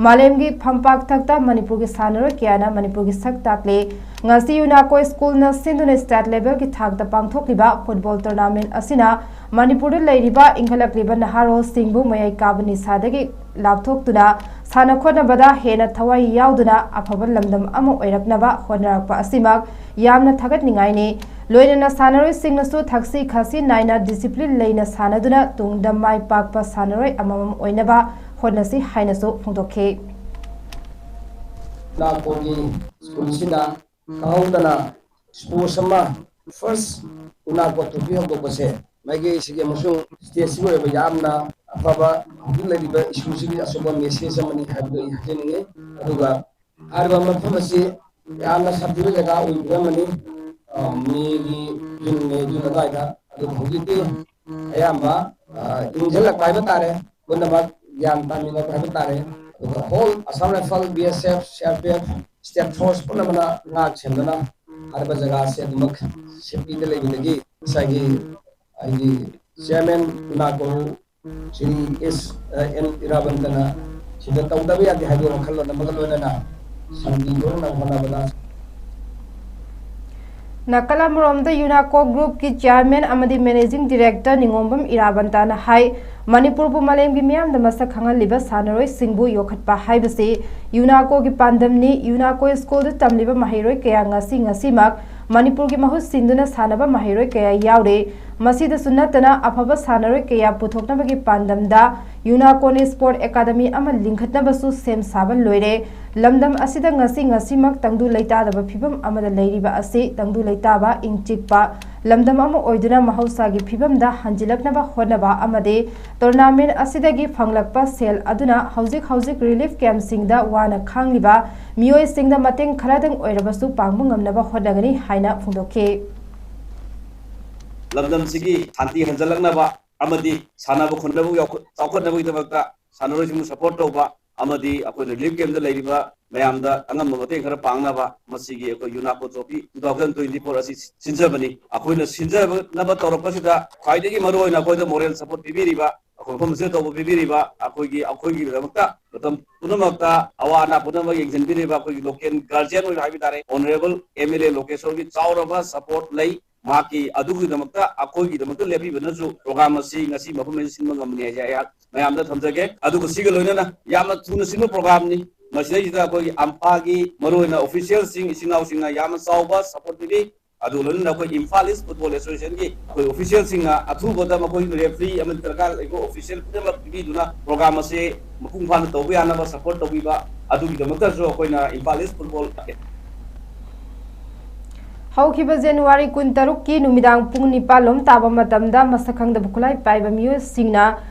ꯃꯥꯂꯦꯝꯒꯤ ꯐꯝꯄꯥꯛ ꯊꯛꯇ ꯃꯅꯤꯄꯨꯔꯒꯤ ꯁꯥꯟꯅꯔꯣꯏ ꯀꯌꯥꯅ ꯃꯅꯤꯄꯨꯔꯒꯤ ꯁꯛ ꯇꯥꯛꯂꯤ꯫ ꯉꯁꯤ ꯌꯨꯅꯥꯀꯣ ꯁ꯭ꯀꯨꯜꯅ ꯁꯤꯟꯗꯨꯅ ꯁ꯭ꯇꯦꯠ ꯂꯦꯚꯦꯜꯒꯤ ꯊꯥꯛꯇ ꯄꯥꯡꯊꯣꯛꯂꯤꯕ ꯐꯨꯠꯕꯣꯜ ꯇꯣꯔꯅꯥꯃꯦꯟꯠ ꯑꯁꯤꯅ ꯃꯅꯤꯄꯨꯔꯗ ꯂꯩꯔꯤꯕ ꯏꯟꯈꯠꯂꯛꯂꯤꯕ ꯅꯍꯥꯔꯣꯜꯁꯤꯡꯕꯨ ꯃꯌꯥꯏ ꯀꯥꯕ ꯅꯤꯁꯥꯗꯒꯤ ꯂꯥꯞꯊꯣꯛꯇꯨꯅ ꯁꯥꯟꯅ ꯈꯣꯠꯅꯕꯗ ꯍꯦꯟꯅ ꯊꯋꯥꯏ ꯌꯥꯎꯗꯨꯅ ꯑꯐꯕ ꯂꯝꯗꯝ ꯑꯃ ꯑꯣꯏꯔꯛꯅꯕ ꯍꯣꯠꯅꯔꯛꯄ ꯑꯁꯤꯃꯛ ꯌꯥꯝꯅ ꯊꯥꯒꯠꯅꯤꯡꯉꯥꯏꯅꯤ꯫ ꯂꯣꯏꯅꯅ ꯁꯥꯟꯅꯔꯣꯏꯁꯤꯡꯅꯁꯨ ꯊꯛꯁꯤ ꯈꯥꯁꯤ ꯅꯥꯏꯅ ꯗꯤꯁꯤꯄ꯭ꯂꯤꯟ ꯂꯩꯅ ꯁꯥꯟꯅꯗꯨꯅ ꯇꯨꯡꯗ ꯃꯥꯏ ꯄꯥꯛꯄ ꯁꯥꯟꯅꯔꯣꯏ ꯑꯃꯃꯝ ꯑꯣꯏꯅꯕ ꯍꯣꯠꯅꯁꯤ ꯍꯥꯏꯅꯁꯨ ꯐꯣꯡꯗꯣꯛꯈꯤ꯫ ꯅꯥꯀꯣꯡꯒꯤ ꯁ꯭ꯀꯨꯜꯁꯤꯗ ꯈꯪꯍꯧꯗꯅ ꯁ꯭ꯄꯣꯔꯠꯁ ꯑꯃ ꯐꯥꯔꯁ ꯎꯅꯥꯀꯣ ꯇ꯭ꯔꯣꯐꯤ ꯍꯧꯗꯣꯛꯄꯁꯦ ꯃꯥꯏꯀꯩꯁꯤꯒꯤ ꯑꯃꯁꯨꯡ ꯁ꯭ꯇꯦꯠꯁꯤꯒꯤ ꯑꯣꯏꯕ ꯌꯥꯝꯅ ꯑꯐꯕ ꯍꯧꯖꯤꯛ ꯂꯩꯔꯤꯕ ꯏꯁꯨꯁꯤꯒꯤ ꯑꯆꯧꯕ ꯃꯦꯁꯦꯖ ꯑꯃꯅꯤ ꯍꯥꯏꯕꯗꯨ ꯑꯩ ꯍꯥꯏꯖꯅꯤꯡꯉꯤ꯫ ꯑꯗꯨꯒ ꯍꯥꯏꯔꯤꯕ ꯃꯐꯝ ꯑꯁꯤ ꯌꯥꯝꯅ ꯁꯥꯊꯤꯕ ꯖꯒꯥ ꯑꯣꯏꯕꯤꯔꯝꯃꯅꯤ꯫ ꯑ, ꯃꯦꯒꯤ, ꯖꯨꯟ, ꯃꯦ, ꯖꯨꯟ ꯑꯗꯨꯋꯥꯏꯗ꯫ ꯑꯗꯨꯕꯨ ꯍꯧꯖꯤꯛꯇꯤ ꯑꯌꯥꯝꯕ, ꯑ, ꯏꯪꯁꯤꯜꯂꯛꯄ ꯍꯥꯏꯕ ꯇꯥꯔꯦ, ꯄꯨꯝꯅꯃꯛ ꯒ꯭ꯌꯥꯟ ꯇꯥꯃꯤꯟꯅꯕ ꯍꯥꯏꯕ ꯇꯥꯔꯦ꯫ ꯑꯗꯨꯒ ꯍꯣꯜ Assam rifle, B S F, C R P F, state force ꯄꯨꯝꯅꯃꯛꯅ ꯉꯥꯛ ꯁꯦꯟꯗꯨꯅ ꯍꯥꯏꯔꯤꯕ ꯖꯒꯥ ꯑꯁꯤ ꯑꯗꯨꯃꯛ ꯁꯦꯐꯇꯤꯗ ꯂꯩꯕꯗꯒꯤ ꯉꯁꯥꯏꯒꯤ ꯑꯩꯒꯤ ꯆꯤꯌꯔꯃꯦꯟ ꯏꯃꯥ ꯀꯣꯔꯧ ꯁ꯭ꯔꯤ ꯑꯦꯁ ꯑꯦꯟ ꯏꯔꯥꯕꯟꯇꯅ ꯁꯤꯗ ꯇꯧꯗꯕ ꯌꯥꯗꯦ ꯍꯥꯏꯕ ꯋꯥꯈꯜꯂꯣꯟ ꯑꯃꯒ ꯂꯣꯏꯅꯅ ꯁꯥꯟꯇꯤ ꯄꯨꯔꯛꯅꯕ ꯍꯣꯠꯅꯕꯗ ꯅꯥꯀꯜ ꯑꯃꯔꯣꯝꯗ ꯌꯨꯅꯥꯀꯣ ꯒ꯭ꯔꯨꯞꯀꯤ ꯆꯤꯌꯔꯃꯦꯟ ꯑꯃꯗꯤ ꯃꯦꯅꯦꯖꯤꯡ ꯗꯤꯔꯦꯛꯇꯔ ꯅꯤꯉꯣꯝꯕꯝ ꯏꯔꯥꯕꯟꯇꯅ ꯍꯥꯏ, ꯃꯅꯤꯄꯨꯔꯕꯨ ꯃꯥꯂꯦꯝꯒꯤ ꯃꯤꯌꯥꯝꯗ ꯃꯁꯛ ꯈꯪꯍꯜꯂꯤꯕ ꯁꯥꯟꯅꯔꯣꯏꯁꯤꯡꯕꯨ ꯌꯣꯛꯈꯠꯄ ꯍꯥꯏꯕꯁꯤ ꯌꯨꯅꯥꯀꯣꯒꯤ ꯄꯥꯟꯗꯝꯅꯤ꯫ ꯌꯨꯅꯥꯀꯣ ꯁ꯭ꯀꯨꯜꯗ ꯇꯝꯂꯤꯕ ꯃꯍꯩꯔꯣꯏ ꯀꯌꯥ ꯉꯁꯤ ꯉꯁꯤꯃꯛ ꯃꯅꯤꯄꯨꯔꯒꯤ ꯃꯍꯨꯠ ꯁꯤꯟꯗꯨꯅ ꯁꯥꯟꯅꯕ ꯃꯍꯩꯔꯣꯏ ꯀꯌꯥ ꯌꯥꯎꯔꯤ꯫ ꯃꯁꯤꯗꯁꯨ ꯅꯠꯇꯅ ꯑꯐꯕ ꯁꯥꯟꯅꯔꯣꯏ ꯀꯌꯥ ꯄꯨꯊꯣꯛꯅꯕꯒꯤ ꯄꯥꯟꯗꯝꯗ ꯌꯨꯅꯥꯀꯣꯅ ꯁ꯭ꯄꯣꯔꯠ ꯑꯦꯀꯥꯗꯃꯤ ꯑꯃ ꯂꯤꯡꯈꯠꯅꯕꯁꯨ ꯁꯦꯝ ꯁꯥꯕ ꯂꯣꯏꯔꯦ꯫ ꯂꯝꯗꯝ ꯑꯁꯤꯗ ꯉꯁꯤ ꯉꯁꯤꯃꯛ ꯇꯪꯗꯨ ꯂꯩꯇꯥꯗꯕ ꯐꯤꯕꯝ ꯑꯃꯗ ꯂꯩꯔꯤꯕ ꯑꯁꯤ ꯇꯪꯗꯨ ꯂꯩꯇꯥꯕ, ꯏꯪ ꯆꯤꯛꯄ ꯂꯝꯗꯝ ꯑꯃ ꯑꯣꯏꯗꯨꯅ ꯃꯍꯧꯁꯥꯒꯤ ꯐꯤꯕꯝꯗ ꯍꯟꯖꯤꯜꯂꯛꯅꯕ ꯍꯣꯠꯅꯕ ꯑꯃꯗꯤ ꯇꯣꯔꯅꯥꯃꯦꯟꯠ ꯑꯁꯤꯗꯒꯤ ꯐꯪꯂꯛꯄ ꯁꯦꯜ ꯑꯗꯨꯅ ꯍꯧꯖꯤꯛ ꯍꯧꯖꯤꯛ ꯔꯤꯂꯤꯐ ꯀꯦꯝꯞꯁꯤꯡꯗ ꯋꯥꯅ ꯈꯥꯡꯂꯤꯕ ꯃꯤꯑꯣꯏꯁꯤꯡꯗ ꯃꯇꯦꯡ ꯈꯔꯗꯪ ꯑꯣꯏꯔꯕꯁꯨ ꯄꯥꯡꯕ ꯉꯝꯅꯕ ꯍꯣꯠꯅꯒꯅꯤ ꯍꯥꯏꯅ ꯐꯣꯡꯗꯣꯛꯈꯤ꯫ ꯂꯝꯗꯝꯁꯤꯒꯤ ꯁꯥꯟꯇꯤ ꯍꯟꯖꯤꯜꯂꯛꯅꯕ ꯑꯃꯗꯤ ꯁꯥꯟꯅꯕ ꯈꯣꯠꯅꯕ ꯌꯥꯎꯈꯠ-, ꯆꯥꯎꯈꯠꯅꯕꯒꯤꯗꯃꯛꯇ ꯁꯥꯟꯅꯔꯣꯏꯁꯤꯡꯕꯨ ꯁꯄꯣꯔꯠ ꯇꯧꯕ ꯑꯃꯗꯤ ꯑꯩꯈꯣꯏꯅ ꯔꯤꯂꯤꯐ ꯀꯦꯝꯞꯇ ꯂꯩꯔꯤꯕ ꯃꯌꯥꯝꯗ ꯑꯉꯝꯕ ꯃꯇꯦꯡ ꯈꯔ ꯄꯥꯡꯅꯕ ꯃꯁꯤꯒꯤ ꯑꯩꯈꯣꯏ UNACO trophy two thousand twenty four ꯑꯁꯤ ꯁꯤꯟꯖꯕꯅꯤ꯫ ꯑꯩꯈꯣꯏꯅ ꯁꯤꯟꯖꯅꯕ ꯇꯧꯔꯛꯄꯁꯤꯗ ꯈ꯭ꯋꯥꯏꯗꯒꯤ ꯃꯔꯨꯑꯣꯏꯅ ꯑꯩꯈꯣꯏꯗ ꯃꯣꯔꯦꯜ ꯁꯄꯣꯔꯠ ꯄꯤꯕꯤꯔꯤꯕ, ꯑꯩꯈꯣꯏ ꯃꯐꯝ ꯑꯁꯤꯗ ꯇꯧꯕ ꯄꯤꯕꯤꯔꯤꯕ, ꯑꯩꯈꯣꯏꯒꯤ ꯑꯩꯈꯣꯏꯒꯤꯗꯃꯛꯇ ꯃꯇꯝ ꯄꯨꯝꯅꯃꯛꯇ ꯑꯋꯥ ꯑꯅꯥ ꯄꯨꯝꯅꯃꯛ ꯌꯦꯡꯁꯤꯟꯕꯤꯔꯤꯕ ꯑꯩꯈꯣꯏꯒꯤ ꯂꯣꯀꯦꯜ ꯒꯥꯔꯖꯤꯌꯟ ꯑꯣꯏꯅ ꯍꯥꯏꯕ ꯇꯥꯔꯦ, ꯑꯣꯅꯔꯦꯕꯜ ꯑꯦꯝ ꯑꯦꯜ ꯑꯦ ꯂꯣꯀꯦꯁꯣꯔꯒꯤ ꯆꯥꯎꯔꯕ ꯁꯄꯣꯔꯠ ꯂꯩ꯫ ꯃꯍꯥꯛꯀꯤ ꯑꯗꯨꯒꯤꯗꯃꯛꯇ ꯑꯩꯈꯣꯏꯒꯤꯗꯃꯛꯇ ꯂꯦꯞꯄꯤꯕꯅꯁꯨ ꯄ꯭ꯔꯣꯒ꯭ꯔꯥꯝ ꯑꯁꯤ ꯉꯁꯤ ꯃꯐꯝ ꯑꯁꯤꯗ ꯁꯤꯟꯕ ꯉꯝꯕꯅꯤ ꯍꯥꯏꯁꯦ ꯑꯩꯍꯥꯛ ꯃꯌꯥꯝꯗ ꯊꯝꯖꯒꯦ꯫ ꯑꯗꯨꯒ ꯁꯤꯒ ꯂꯣꯏꯅꯅ ꯌꯥꯝꯅ ꯊꯨꯅ ꯁꯤꯟꯕ ꯄ꯭ꯔꯣꯒ꯭ꯔꯥꯝꯅꯤ꯫ ꯃꯁꯤꯗꯩꯁꯤꯗ ꯑꯩꯈꯣꯏꯒꯤ ꯑꯝꯐꯥꯒꯤ ꯃꯔꯨꯑꯣꯏꯅ ꯑꯣꯐꯤꯁꯤꯌꯦꯜꯁꯤꯡ, ꯏꯆꯤꯟ ꯏꯅꯥꯎꯁꯤꯡꯅ ꯌꯥꯝꯅ ꯆꯥꯎꯕ ꯁꯄꯣꯔꯠ ꯄꯤꯕꯤ꯫ ꯑꯗꯨꯒ ꯂꯣꯏꯅꯅ ꯑꯩꯈꯣꯏ ꯏꯝꯐꯥꯜ ꯏꯁ ꯐꯨꯠꯕꯣꯜ ꯑꯦꯁꯣꯁꯤꯌꯦꯁꯟꯒꯤ ꯑꯩꯈꯣꯏ ꯑꯣꯐꯤꯁꯤꯌꯦꯜꯁꯤꯡꯅ ꯑꯊꯨꯕꯗ ꯃꯈꯣꯏꯒꯤ ꯔꯦꯐ꯭ꯔꯤ ꯑꯃꯗꯤ ꯗꯔꯀꯥꯔ ꯂꯩꯕ ꯑꯣꯐꯤꯁꯤꯌꯦꯜ ꯄꯨꯝꯅꯃꯛ ꯄꯤꯕꯤꯗꯨꯅ ꯄ꯭ꯔꯣꯒ꯭ꯔꯥꯝ ꯑꯁꯤ ꯃꯄꯨꯡ ꯐꯥꯅ ꯇꯧꯕ ꯌꯥꯅꯕ ꯁꯄꯣꯔꯠ ꯇꯧꯕꯤꯕ ꯑꯗꯨꯒꯤꯗꯃꯛꯇꯁꯨ ꯑꯩꯈꯣꯏꯅ ꯏꯝꯐꯥꯜ ꯏꯁ ꯐꯨꯠꯕꯣꯜ ꯍꯧꯈꯤꯕ ꯖꯅꯋꯥꯔꯤ ꯀꯨꯟꯇꯔꯨꯛꯀꯤ ꯅꯨꯃꯤꯗꯥꯡ ꯄꯨꯡ ꯅꯤꯄꯥꯜ ꯂꯣꯝ ꯇꯥꯕ ꯃꯇꯝꯗ ꯃꯁꯛ ꯈꯪꯗꯕ ꯈꯨꯠꯂꯥꯏ ꯄꯥꯏꯕ ꯃꯤꯑꯣꯏꯁꯤꯡꯅ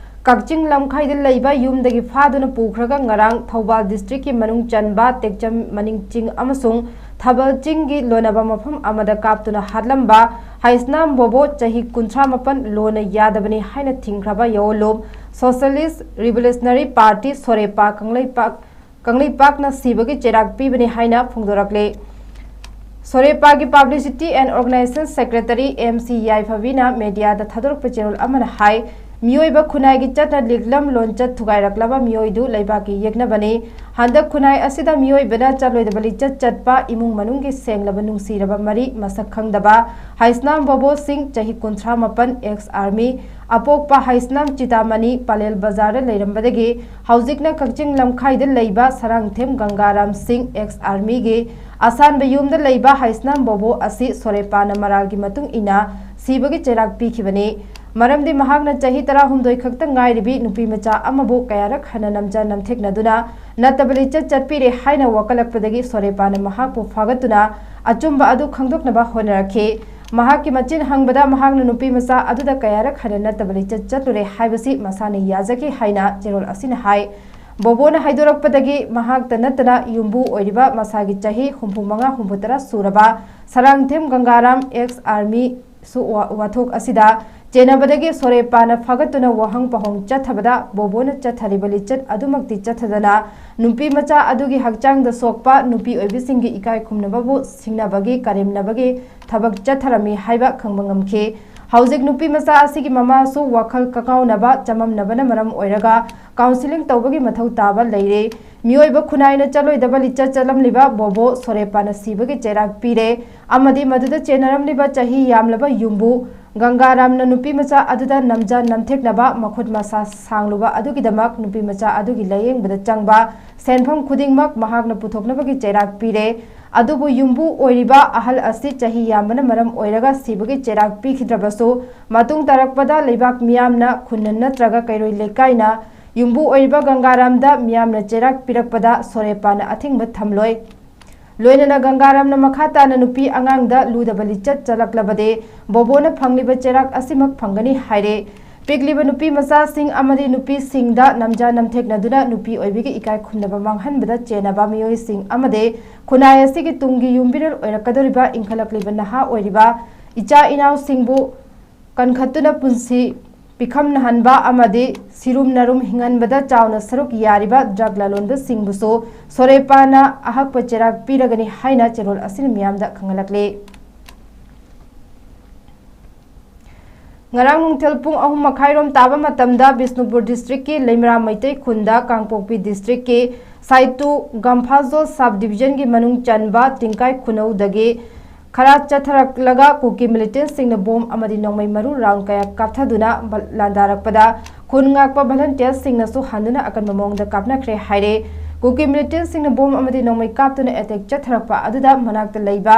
ꯀꯛꯆꯤꯡ ꯂꯝꯈꯥꯏꯗ ꯂꯩꯕ ꯌꯨꯝꯗꯒꯤ ꯐꯥꯗꯨꯅ ꯄꯨꯈ꯭ꯔꯒ ꯉꯔꯥꯡ ꯊꯧꯕꯥꯜ ꯗꯤꯁꯇ꯭ꯔꯤꯛꯀꯤ ꯃꯅꯨꯡ ꯆꯟꯕ ꯇꯦꯛꯆꯝ ꯃꯅꯤꯡ ꯆꯤꯡ ꯑꯃꯁꯨꯡ ꯊꯥꯕꯜ ꯆꯤꯡꯒꯤ ꯂꯣꯟꯅꯕ ꯃꯐꯝ ꯑꯃꯗ ꯀꯥꯞꯇꯨꯅ ꯍꯥꯠꯂꯝꯕ ꯍꯩꯁꯅꯥꯝ ꯕꯣꯕꯣ ꯆꯍꯤ ꯀꯨꯟꯊ꯭ꯔꯥ ꯃꯥꯄꯟ ꯂꯣꯟꯅ ꯌꯥꯗꯕꯅꯤ ꯍꯥꯏꯅ ꯊꯤꯡꯈ꯭ꯔꯕ ꯌꯥꯑꯣꯟꯂꯣꯝ ꯁꯣꯁꯤꯌꯦꯂꯤꯁ ꯔꯤꯚꯣꯂꯨꯁꯅꯔꯤ ꯄꯥꯔꯇꯤ ꯁꯣꯔꯦꯄꯥ ꯀꯪꯂꯩꯄꯥꯛ ꯀꯪꯂꯩꯄꯥꯛꯅ ꯁꯤꯕꯒꯤ ꯆꯩꯔꯥꯛ ꯄꯤꯕꯅꯤ ꯍꯥꯏꯅ ꯐꯣꯡꯗꯣꯔꯛꯂꯦ꯫ ꯁꯣꯔꯦꯄꯥꯒꯤ Publicity and Organization Secretary M C ꯌꯥꯏꯐꯕꯤꯅ ꯃꯦꯗꯤꯌꯥꯗ ꯊꯥꯗꯣꯔꯛꯄ ꯆꯦꯔꯣꯜ ꯑꯃꯅ ꯍꯥꯏ, ꯃꯤꯑꯣꯏꯕ ꯈꯨꯟꯅꯥꯏꯒꯤ ꯆꯠꯅ ꯂꯤꯛꯂꯝ ꯂꯣꯟꯆꯠ ꯊꯨꯒꯥꯏꯔꯛꯂꯕ ꯃꯤꯑꯣꯏꯗꯨ ꯂꯩꯕꯥꯛꯀꯤ ꯌꯦꯛꯅꯕꯅꯤ꯫ ꯍꯟꯗꯛ ꯈꯨꯟꯅꯥꯏ ꯑꯁꯤꯗ ꯃꯤꯑꯣꯏꯕꯅ ꯆꯠꯂꯣꯏꯗꯕ ꯂꯤꯆꯠ ꯆꯠꯄ, ꯏꯃꯨꯡ ꯃꯅꯨꯡꯒꯤ ꯁꯦꯡꯂꯕ ꯅꯨꯡꯁꯤꯔꯕ ꯃꯔꯤ ꯃꯁꯛ ꯈꯪꯗꯕ ꯍꯩꯁꯅꯥꯝ ꯕꯣꯕꯣ ꯁꯤꯡ, ꯆꯍꯤ ꯀꯨꯟꯊ꯭ꯔꯥ ꯃꯥꯄꯟ, ex army, ꯑꯄꯣꯛꯄ ꯍꯩꯁꯅꯥꯝ ꯆꯤꯇꯥꯃꯅꯤ, ꯄꯂꯦꯜ ꯕꯖꯥꯔꯗ ꯂꯩꯔꯝꯕꯗꯒꯤ ꯍꯧꯖꯤꯛꯅ ꯀꯛꯆꯤꯡ ꯂꯝꯈꯥꯏꯗ ꯂꯩꯕ ꯁꯔꯥꯡꯊꯦꯝ ꯒꯪꯒꯥꯔꯥꯝ ꯁꯤꯡ, ex army ꯒꯤ ꯑꯁꯥꯟꯕ ꯌꯨꯝꯗ ꯂꯩꯕ ꯍꯩꯁꯅꯥꯝ ꯕꯣꯕꯣ ꯑꯁꯤ ꯁꯣꯔꯦꯄꯥꯅ ꯃꯔꯥꯜꯒꯤ ꯃꯇꯨꯡ ꯏꯟꯅ ꯁꯤꯕꯒꯤ ꯆꯩꯔꯥꯛ ꯄꯤꯈꯤꯕꯅꯤ꯫ ꯃꯔꯝꯗꯤ ꯃꯍꯥꯛꯅ ꯆꯍꯤ ꯇꯔꯥꯍꯨꯝꯗꯣꯏ ꯈꯛꯇ ꯉꯥꯏꯔꯤꯕꯤ ꯅꯨꯄꯤ ꯃꯆꯥ ꯑꯃꯕꯨ ꯀꯌꯥꯔꯛ ꯍꯟꯅ ꯅꯝꯖ ꯅꯝꯊꯦꯛꯅꯗꯨꯅ ꯅꯠꯇꯕ ꯂꯤꯆꯠ ꯆꯠꯄꯤꯔꯦ ꯍꯥꯏꯅ ꯋꯥꯀꯠꯂꯛꯄꯗꯒꯤ ꯁꯣꯔꯦꯄꯥꯅ ꯃꯍꯥꯛꯄꯨ ꯐꯥꯒꯠꯇꯨꯅ ꯑꯆꯨꯝꯕ ꯑꯗꯨ ꯈꯪꯗꯣꯛꯅꯕ ꯍꯣꯠꯅꯔꯛꯈꯤ꯫ ꯃꯍꯥꯛꯀꯤ ꯃꯆꯤꯟ ꯍꯪꯕꯗ ꯃꯍꯥꯛꯅ ꯅꯨꯄꯤ ꯃꯆꯥ ꯑꯗꯨꯗ ꯀꯌꯥꯔꯛ ꯍꯟꯅ ꯅꯠꯇꯕ ꯂꯤꯆꯠ ꯆꯠꯂꯨꯔꯦ ꯍꯥꯏꯕꯁꯤ ꯃꯁꯥꯅ ꯌꯥꯖꯈꯤ ꯍꯥꯏꯅ ꯆꯦꯔꯣꯜ ꯑꯁꯤꯅ ꯍꯥꯏ꯫ ꯕꯣꯕꯣꯅ ꯍꯥꯏꯗꯣꯔꯛꯄꯗꯒꯤ ꯃꯍꯥꯛꯇ ꯅꯠꯇꯅ ꯌꯨꯝꯕꯨ ꯑꯣꯏꯔꯤꯕ ꯃꯁꯥꯒꯤ ꯆꯍꯤ ꯍꯨꯝꯐꯨ ꯃꯉꯥ ꯍꯨꯝꯐꯨ ꯇꯔꯥ ꯁꯨꯔꯕ ꯁꯔꯥꯡꯊꯦꯝ ꯒꯪꯒꯥꯔꯥꯝ, ex army ꯁꯨ ꯋꯥ-, ꯋꯥꯊꯣꯛ ꯑꯁꯤꯗ ꯆꯦꯟꯅꯕꯗꯒꯤ ꯁꯣꯔꯦꯄꯥꯅ ꯐꯥꯒꯠꯇꯨꯅ ꯋꯥꯍꯪ ꯄꯥꯎꯍꯪ ꯆꯠꯊꯕꯗ ꯕꯣꯕꯣꯅ ꯆꯠꯊꯔꯤꯕ ꯂꯤꯆꯠ ꯑꯗꯨꯃꯛꯇꯤ ꯆꯠꯊꯗꯅ ꯅꯨꯄꯤ ꯃꯆꯥ ꯑꯗꯨꯒꯤ ꯍꯛꯆꯥꯡꯗ ꯁꯣꯛꯄ, ꯅꯨꯄꯤ ꯑꯣꯏꯕꯤꯁꯤꯡꯒꯤ ꯏꯀꯥꯏ ꯈꯨꯝꯅꯕꯕꯨ ꯁꯤꯡꯅꯕꯒꯤ, ꯀꯔꯦꯝꯅꯕꯒꯤ ꯊꯕꯛ ꯆꯠꯊꯔꯝꯃꯤ ꯍꯥꯏꯕ ꯈꯪꯕ ꯉꯝꯈꯤ꯫ ꯍꯧꯖꯤꯛ ꯅꯨꯄꯤ ꯃꯆꯥ ꯑꯁꯤꯒꯤ ꯃꯃꯥꯁꯨ ꯋꯥꯈꯜ ꯀꯉꯥꯎꯅꯕ, ꯆꯃꯝꯅꯕꯅ ꯃꯔꯝ ꯑꯣꯏꯔꯒ counselling ꯇꯧꯕꯒꯤ ꯃꯊꯧ ꯇꯥꯕ ꯂꯩꯔꯦ꯫ ꯃꯤꯑꯣꯏꯕ ꯈꯨꯟꯅꯥꯏꯅ ꯆꯠꯂꯣꯏꯗꯕ ꯂꯤꯆꯠ ꯆꯠꯂꯝꯂꯤꯕ ꯕꯣꯕꯣ ꯁꯣꯔꯦꯄꯥꯅ ꯁꯤꯕꯒꯤ ꯆꯩꯔꯥꯛ ꯄꯤꯔꯦ ꯑꯃꯗꯤ ꯃꯗꯨꯗ ꯆꯦꯟꯅꯔꯝꯂꯤꯕ ꯆꯍꯤ ꯌꯥꯝꯂꯕ ꯌꯨꯝꯕꯨ ꯒꯪꯒꯥꯔꯥꯝꯅ ꯅꯨꯄꯤ ꯃꯆꯥ ꯑꯗꯨꯗ ꯅꯝꯖ ꯅꯝꯊꯦꯛꯅꯕ, ꯃꯈꯨꯠ ꯃꯁꯥ ꯁꯥꯡꯂꯨꯕ ꯑꯗꯨꯒꯤꯗꯃꯛ ꯅꯨꯄꯤ ꯃꯆꯥ ꯑꯗꯨꯒꯤ ꯂꯥꯌꯦꯡꯕꯗ ꯆꯪꯕ ꯁꯦꯟꯐꯝ ꯈꯨꯗꯤꯡꯃꯛ ꯃꯍꯥꯛꯅ ꯄꯨꯊꯣꯛꯅꯕꯒꯤ ꯆꯩꯔꯥꯛ ꯄꯤꯔꯦ꯫ ꯑꯗꯨꯕꯨ ꯌꯨꯝꯕꯨ ꯑꯣꯏꯔꯤꯕ ꯑꯍꯜ ꯑꯁꯤ ꯆꯍꯤ ꯌꯥꯝꯕꯅ ꯃꯔꯝ ꯑꯣꯏꯔꯒ ꯁꯤꯕꯒꯤ ꯆꯩꯔꯥꯛ ꯄꯤꯈꯤꯗ꯭ꯔꯕꯁꯨ, ꯃꯇꯨꯡ ꯇꯥꯔꯛꯄꯗ ꯂꯩꯕꯥꯛ ꯃꯤꯌꯥꯝꯅ, ꯈꯨꯟꯅ ꯅꯠꯇ꯭ꯔꯒ ꯀꯩꯔꯣꯏ ꯂꯩꯀꯥꯏꯅ ꯌꯨꯝꯕꯨ ꯑꯣꯏꯔꯤꯕ ꯒꯪꯒꯥꯔꯥꯝꯗ ꯃꯤꯌꯥꯝꯅ ꯆꯩꯔꯥꯛ ꯄꯤꯔꯛꯄꯗ ꯁꯣꯔꯦꯄꯥꯅ ꯑꯊꯤꯡꯕ ꯊꯝꯂꯣꯏ꯫ ꯂꯣꯏꯅꯅ ꯒꯪꯒꯥꯔꯥꯝꯅ ꯃꯈꯥ ꯇꯥꯅ ꯅꯨꯄꯤ ꯑꯉꯥꯡꯗ ꯂꯨꯗꯕ ꯂꯤꯆꯠ ꯆꯠꯂꯛꯂꯕꯗꯤ ꯕꯣꯕꯣꯅ ꯐꯪꯂꯤꯕ ꯆꯩꯔꯥꯛ ꯑꯁꯤꯃꯛ ꯐꯪꯒꯅꯤ ꯍꯥꯏꯔꯦ꯫ ꯄꯤꯛꯂꯤꯕ ꯅꯨꯄꯤ ꯃꯆꯥꯁꯤꯡ ꯑꯃꯗꯤ ꯅꯨꯄꯤꯁꯤꯡꯗ ꯅꯝꯖ ꯅꯝꯊꯦꯛꯅꯗꯨꯅ ꯅꯨꯄꯤ ꯑꯣꯏꯕꯤꯒꯤ ꯏꯀꯥꯏ ꯈꯨꯝꯅꯕ ꯃꯥꯡꯍꯟꯕꯗ ꯆꯦꯟꯅꯕ ꯃꯤꯑꯣꯏꯁꯤꯡ ꯑꯃꯗꯤ ꯈꯨꯟꯅꯥꯏ ꯑꯁꯤꯒꯤ ꯇꯨꯡꯒꯤ ꯌꯨꯝꯕꯤꯔꯦꯜ ꯑꯣꯏꯔꯛꯀꯗꯧꯔꯤꯕ ꯏꯟꯈꯠꯂꯛꯂꯤꯕ ꯅꯍꯥ ꯑꯣꯏꯔꯤꯕ ꯏꯆꯥ ꯏꯅꯥꯎꯁꯤꯡꯕꯨ ꯀꯟꯈꯠꯇꯨꯅ ꯄꯨꯟꯁꯤ ꯄꯤꯈꯝꯅꯍꯟꯕ ꯑꯃꯗꯤ ꯁꯤꯔꯨꯝ ꯅꯔꯨꯝ ꯍꯤꯡꯍꯟꯕꯗ ꯆꯥꯎꯅ ꯁꯔꯨꯛ ꯌꯥꯔꯤꯕ drug ꯂꯂꯣꯟꯕꯁꯤꯡꯕꯨꯁꯨ ꯁꯣꯔꯦꯄꯥꯅ ꯑꯍꯛꯄ ꯆꯩꯔꯥꯛ ꯄꯤꯔꯒꯅꯤ ꯍꯥꯏꯅ ꯆꯦꯔꯣꯜ ꯑꯁꯤꯅ ꯃꯤꯌꯥꯝꯗ ꯈꯪꯍꯜꯂꯛꯂꯤ꯫ ꯉꯔꯥꯡ ꯅꯨꯡꯊꯤꯜ ꯄꯨꯡ ꯑꯍꯨꯝ ꯃꯈꯥꯏꯔꯣꯝ ꯇꯥꯕ ꯃꯇꯝꯗ ꯕꯤꯁꯅꯨꯄꯨꯔ district ꯀꯤ ꯂꯩꯃꯔꯥꯝ ꯃꯩꯇꯩ ꯈꯨꯟꯗ ꯀꯥꯡꯄꯣꯛꯄꯤ district ꯀꯤ ꯁꯥꯏꯇꯨ ꯒꯝꯐꯥꯖꯣꯜ sub division ꯒꯤ ꯃꯅꯨꯡ ꯆꯟꯕ ꯇꯤꯡꯀꯥꯏ ꯈꯨꯅꯧꯗꯒꯤ ꯈꯔ ꯆꯠꯊꯔꯛꯂꯒ ꯀꯨꯀꯤ militant ꯁꯤꯡꯅ bomb ꯑꯃꯗꯤ ꯅꯣꯡꯃꯩ ꯃꯔꯨ round ꯀꯌꯥ ꯀꯥꯞꯊꯗꯨꯅ ꯕ-, ꯂꯥꯟꯗꯥꯔꯛꯄꯗ ꯈꯨꯟ ꯉꯥꯛꯄ volunteer ꯁꯤꯡꯅꯁꯨ ꯍꯟꯗꯨꯅ ꯑꯀꯟꯕ ꯃꯑꯣꯡꯗ ꯀꯥꯞꯅꯈ꯭ꯔꯦ ꯍꯥꯏꯔꯦ꯫ ꯀꯨꯀꯤ militant ꯁꯤꯡꯅ bomb ꯑꯃꯗꯤ ꯅꯣꯡꯃꯩ ꯀꯥꯞꯇꯨꯅ attack ꯆꯠꯊꯔꯛꯄ ꯑꯗꯨꯗ ꯃꯅꯥꯛꯇ ꯂꯩꯕ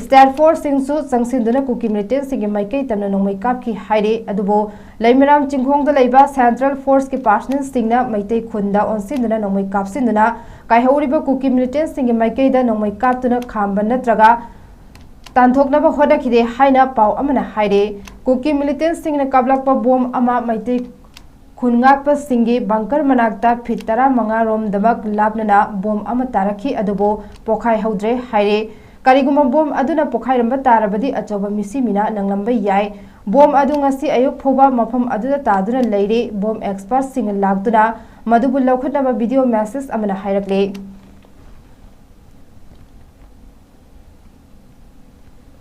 state force ꯁꯤꯡꯁꯨ ꯆꯪꯁꯤꯟꯗꯨꯅ ꯀꯨꯀꯤ militant ꯁꯤꯡꯒꯤ ꯃꯥꯏꯀꯩ ꯇꯝꯅ ꯅꯣꯡꯃꯩ ꯀꯥꯞꯈꯤ ꯍꯥꯏꯔꯤ꯫ ꯑꯗꯨꯕꯨ ꯂꯩꯃꯔꯥꯝ ꯆꯤꯡꯈꯣꯡꯗ ꯂꯩꯕ central force ꯀꯤ personnel ꯁꯤꯡꯅ ꯃꯩꯇꯩ ꯈꯨꯟꯗ ꯑꯣꯟꯁꯤꯟꯗꯨꯅ ꯅꯣꯡꯃꯩ ꯀꯥꯞꯁꯤꯟꯗꯨꯅ ꯀꯥꯏꯍꯧꯔꯤꯕ ꯀꯨꯀꯤ militant ꯁꯤꯡꯒꯤ ꯃꯥꯏꯀꯩꯗ ꯅꯣꯡꯃꯩ ꯀꯥꯞꯇꯨꯅ ꯈꯥꯝꯕ ꯅꯠꯇ꯭ꯔꯒ ꯇꯥꯟꯊꯣꯛꯅꯕ ꯍꯣꯠꯅꯈꯤꯗꯦ ꯍꯥꯏꯅ ꯄꯥꯎ ꯑꯃꯅ ꯍꯥꯏꯔꯤ꯫ ꯀꯨꯀꯤ militant ꯁꯤꯡꯅ ꯀꯥꯞꯂꯛꯄ bomb ꯑꯃ ꯃꯩꯇꯩ ꯈꯨꯟ ꯉꯥꯛꯄꯁꯤꯡꯒꯤ bunker ꯃꯅꯥꯛꯇ feet ꯇꯔꯥꯃꯉꯥ ꯔꯣꯝꯗꯃꯛ ꯂꯥꯞꯅꯅ bomb ꯑꯃ ꯇꯥꯔꯛꯈꯤ, ꯑꯗꯨꯕꯨ ꯄꯣꯈꯥꯏꯍꯧꯗ꯭ꯔꯦ ꯍꯥꯏꯔꯤ꯫ ꯀꯔꯤꯒꯨꯝꯕ ꯕꯣꯝ ꯑꯗꯨꯅ ꯄꯣꯈꯥꯏꯔꯝꯕ ꯇꯥꯔꯕꯗꯤ ꯑꯆꯧꯕ ꯃꯤꯁꯤ ꯃꯤꯅꯥ ꯅꯪꯂꯝꯕ ꯌꯥꯏ꯫ ꯕꯣꯝ ꯑꯗꯨ ꯉꯁꯤ ꯑꯌꯨꯛ ꯐꯥꯎꯕ ꯃꯐꯝ ꯑꯗꯨꯗ ꯇꯥꯗꯨꯅ ꯂꯩꯔꯤ꯫ ꯕꯣꯝ ꯑꯦꯛꯁꯄꯔꯠꯁꯤꯡꯅ ꯂꯥꯛꯇꯨꯅ ꯃꯗꯨꯕꯨ ꯂꯧꯈꯠꯅꯕ ꯚꯤꯗꯤꯑꯣ ꯃꯦꯁꯦꯖ ꯑꯃꯅ ꯍꯥꯏꯔꯛꯂꯤ꯫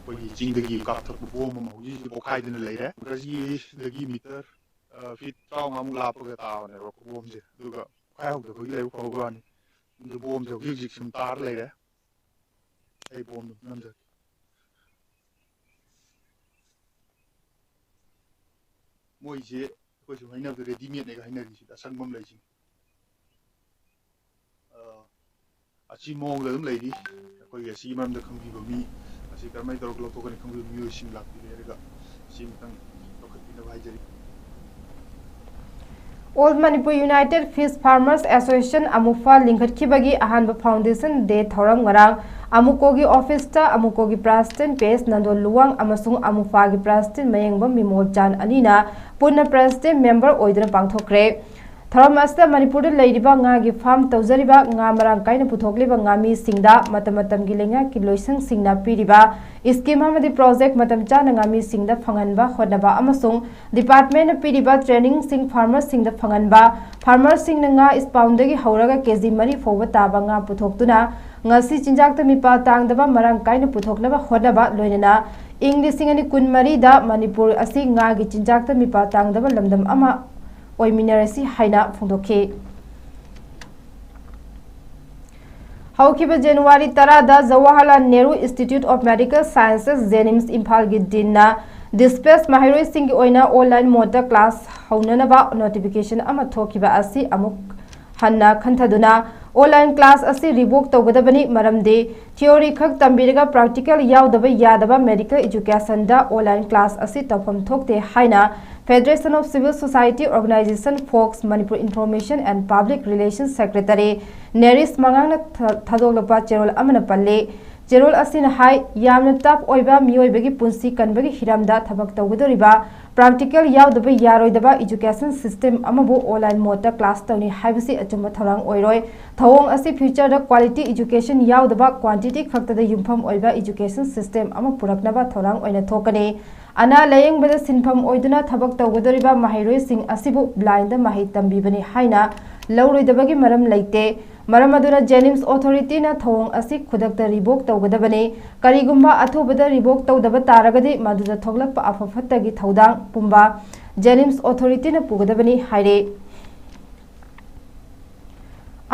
ꯑꯩꯈꯣꯏꯒꯤ ꯆꯤꯡꯗꯒꯤ ꯀꯥꯞꯊꯣꯛꯄ ꯕꯣꯝ ꯑꯃ ꯍꯧꯖꯤꯛ ꯍꯧꯖꯤꯛ ꯄꯣꯈꯥꯏꯗꯨꯅ ꯂꯩꯔꯦ꯫ ꯒ꯭ꯔꯖꯤꯗꯒꯤ ꯃꯤꯇꯔ, ꯑ, ꯐꯤꯠ ꯇꯔꯥꯃꯉꯥꯃꯨꯛ ꯂꯥꯞꯄꯒ ꯇꯥꯕꯅꯦꯕ ꯕꯣꯝꯁꯦ꯫ ꯑꯗꯨꯒ ꯄꯣꯈꯥꯏꯍꯧꯗꯕꯒꯤ ꯂꯥꯏꯕꯛ ꯐꯕ ꯋꯥꯅꯤ꯫ ꯑꯗꯨ ꯕꯣꯝꯁꯦ ꯍꯧꯖꯤꯛ ꯍꯧꯖꯤꯛ ꯁꯨꯝ ꯇꯥꯔ ꯂꯩꯔꯦ꯫ ꯑꯩ ꯕꯣꯝꯗꯣ ꯅꯝꯖꯒꯦ꯫ ꯃꯣꯏꯁꯦ ꯑꯩꯈꯣꯏ ꯁꯨꯝ ꯍꯥꯏꯅꯕꯗ ꯔꯦꯗꯤꯃꯦꯗꯅꯦꯒ ꯍꯥꯏꯅꯔꯤꯁꯤꯗ ꯑꯁꯪꯕ ꯑꯃ ꯂꯩꯁꯤꯅꯤ꯫ ꯑ, ꯑꯁꯤ ꯃꯑꯣꯡꯗ ꯑꯗꯨꯝ ꯂꯩꯔꯤ꯫ ꯑꯩꯈꯣꯏꯒꯤ ꯑꯁꯤꯒꯤ ꯃꯔꯝꯗ ꯈꯪꯕꯤꯕ ꯃꯤ, ꯑꯁꯤ ꯀꯔꯝꯍꯥꯏꯅ ꯇꯧꯔꯒ ꯂꯧꯊꯣꯛꯀꯅꯤ ꯈꯪꯕꯤꯕ ꯃꯤꯑꯣꯏꯁꯤꯡ ꯂꯥꯛꯄꯤꯔꯦ꯫ ꯑꯗꯨꯒ ꯑꯁꯤ ꯑꯃꯨꯛꯇꯪ ꯂꯧꯈꯠꯄꯤꯅꯕ ꯍꯥꯏꯖꯔꯤ꯫ All Manipur United Fish Farmers Association, ꯑꯃꯨꯐꯥ, ꯂꯤꯡꯈꯠꯈꯤꯕꯒꯤ ꯑꯍꯥꯟꯕ foundation day ꯊꯧꯔꯝ ꯉꯔꯥꯡ ꯑꯃꯨꯀꯣꯒꯤ ꯑꯣꯐꯤꯁꯇ ꯑꯃꯨꯀꯣꯒꯤ president P S Nando Luwang ꯑꯃꯁꯨꯡ ꯑꯃꯨꯐꯥꯒꯤ president ꯃꯌꯦꯡꯕꯝ ꯃꯤꯃꯣꯜ ꯆꯥꯟ ꯑꯅꯤꯅ ꯄꯨꯟꯅ president member ꯑꯣꯏꯗꯨꯅ ꯄꯥꯡꯊꯣꯛꯈ꯭ꯔꯦ꯫ ꯊꯧꯔꯝ ꯑꯁꯤꯗ ꯃꯅꯤꯄꯨꯔꯗ ꯂꯩꯔꯤꯕ ꯉꯥꯒꯤ farm ꯇꯧꯖꯔꯤꯕ, ꯉꯥ ꯃꯔꯥꯡ ꯀꯥꯏꯅ ꯄꯨꯊꯣꯛꯂꯤꯕ ꯉꯥꯃꯤꯁꯤꯡꯗ ꯃꯇꯝ ꯃꯇꯝꯒꯤ ꯂꯩꯉꯥꯛꯀꯤ ꯂꯣꯏꯁꯪꯁꯤꯡꯅ ꯄꯤꯔꯤꯕ scheme ꯑꯃꯗꯤ project ꯃꯇꯝ ꯆꯥꯅ ꯉꯥꯃꯤꯁꯤꯡꯗ ꯐꯪꯍꯟꯕ ꯍꯣꯠꯅꯕ ꯑꯃꯁꯨꯡ departmentꯅ ꯄꯤꯔꯤꯕ trainingꯁꯤꯡ farmerꯁꯤꯡꯗ ꯐꯪꯍꯟꯕ, farmerꯁꯤꯡꯅ ꯉꯥ ꯏꯁꯄꯥꯎꯟꯗꯒꯤ ꯍꯧꯔꯒ ꯀꯦ ꯖꯤ ꯃꯔꯤ ꯐꯥꯎꯕ ꯇꯥꯕ ꯉꯥ ꯄꯨꯊꯣꯛꯇꯨꯅ ꯉꯁꯤ ꯆꯤꯟꯖꯥꯛꯇ ꯃꯤꯄꯥꯜ ꯇꯥꯡꯗꯕ ꯃꯔꯥꯡ ꯀꯥꯏꯅ ꯄꯨꯊꯣꯛꯅꯕ ꯍꯣꯠꯅꯕ, ꯂꯣꯏꯅꯅ ꯏꯪ ꯂꯤꯁꯤꯡ ꯑꯅꯤ ꯀꯨꯟꯃꯔꯤꯗ ꯃꯅꯤꯄꯨꯔ ꯑꯁꯤ ꯉꯥꯒꯤ ꯆꯤꯟꯖꯥꯛꯇ ꯃꯤꯄꯥꯜ ꯇꯥꯡꯗꯕ ꯂꯝꯗꯝ ꯑꯃ ꯑꯣꯏꯃꯤꯟꯅꯔꯁꯤ ꯍꯥꯏꯅ ꯐꯣꯡꯗꯣꯛꯈꯤ꯫ ꯍꯧꯈꯤꯕ ꯖꯅꯋꯥꯔꯤ ꯇꯔꯥꯗ Jawaharlal Nehru Institute of Medical Sciences, JNIMS, ꯏꯝꯐꯥꯜꯒꯤ deanꯅ displaced ꯃꯍꯩꯔꯣꯏꯁꯤꯡꯒꯤ ꯑꯣꯏꯅ online modeꯇ class ꯍꯧꯅꯅꯕ notification ꯑꯃ ꯊꯣꯛꯈꯤꯕ ꯑꯁꯤ ꯑꯃꯨꯛ ꯍꯟꯅ ꯈꯟꯊꯗꯨꯅ online class ꯑꯁꯤ revoke ꯇꯧꯒꯗꯕꯅꯤ, ꯃꯔꯝꯗꯤ theory ꯈꯛ ꯇꯝꯕꯤꯔꯒ practical ꯌꯥꯎꯗꯕ ꯌꯥꯗꯕ medical educationꯗ online class ꯑꯁꯤ ꯇꯧꯐꯝ ꯊꯣꯛꯇꯦ ꯍꯥꯏꯅ Federation of Civil Society Organisation, FOCS, Manipur Information and Public Relations Secretary ꯅꯦꯔꯤꯁ ꯃꯉꯥꯡꯅ ꯊ-, ꯊꯥꯗꯣꯛꯂꯛꯄ ꯆꯦꯔꯣꯜ ꯑꯃꯅ ꯄꯜꯂꯤ꯫ ꯆꯦꯔꯣꯜ ꯑꯁꯤꯅ ꯍꯥꯏ, ꯌꯥꯝꯅ tough ꯑꯣꯏꯕ ꯃꯤꯑꯣꯏꯕꯒꯤ ꯄꯨꯟꯁꯤ ꯀꯟꯕꯒꯤ ꯍꯤꯔꯝꯗ ꯊꯕꯛ ꯇꯧꯒꯗꯧꯔꯤꯕ Practical ꯌꯥꯎꯗꯕ ꯌꯥꯔꯣꯏꯗꯕ education system ꯑꯃꯕꯨ online mode class ꯇꯧꯅꯤ ꯍꯥꯏꯕꯁꯤ ꯑꯆꯨꯝꯕ ꯊꯧꯔꯥꯡ ꯑꯣꯏꯔꯣꯏ꯫ ꯊꯧꯑꯣꯡ ꯑꯁꯤ future ꯗ quality education ꯌꯥꯎꯗꯕ quantity ꯈꯛꯇꯗ ꯌꯨꯝꯐꯝ ꯑꯣꯏꯕ education system ꯑꯃ ꯄꯨꯔꯛꯅꯕ ꯊꯧꯔꯥꯡ ꯑꯣꯏꯅ ꯊꯣꯛꯀꯅꯤ꯫ ꯑꯅꯥ ꯂꯥꯌꯦꯡꯕꯗ ꯁꯤꯟꯐꯝ ꯑꯣꯏꯗꯨꯅ ꯊꯕꯛ ꯇꯧꯒꯗꯧꯔꯤꯕ ꯃꯍꯩꯔꯣꯏꯁꯤꯡ ꯑꯁꯤꯕꯨ blind ꯗ ꯃꯍꯩ ꯇꯝꯕꯤꯕꯅꯤ ꯍꯥꯏꯅ ꯂꯧꯔꯣꯏꯗꯕꯒꯤ ꯃꯔꯝ ꯂꯩꯇꯦ꯫ ꯃꯔꯝ ꯑꯗꯨꯅ JNIMS authority ꯅ ꯊꯧꯑꯣꯡ ꯑꯁꯤ ꯈꯨꯗꯛꯇ revoke ꯇꯧꯒꯗꯕꯅꯤ꯫ ꯀꯔꯤꯒꯨꯝꯕ ꯑꯊꯨꯕꯗ revoke ꯇꯧꯗꯕ ꯇꯥꯔꯒꯗꯤ ꯃꯗꯨꯗ ꯊꯣꯛꯂꯛꯄ ꯑꯐ ꯐꯠꯇꯒꯤ ꯊꯧꯗꯥꯡ ꯄꯨꯝꯕ JNIMS authority ꯅ ꯄꯨꯒꯗꯕꯅꯤ ꯍꯥꯏꯔꯤ꯫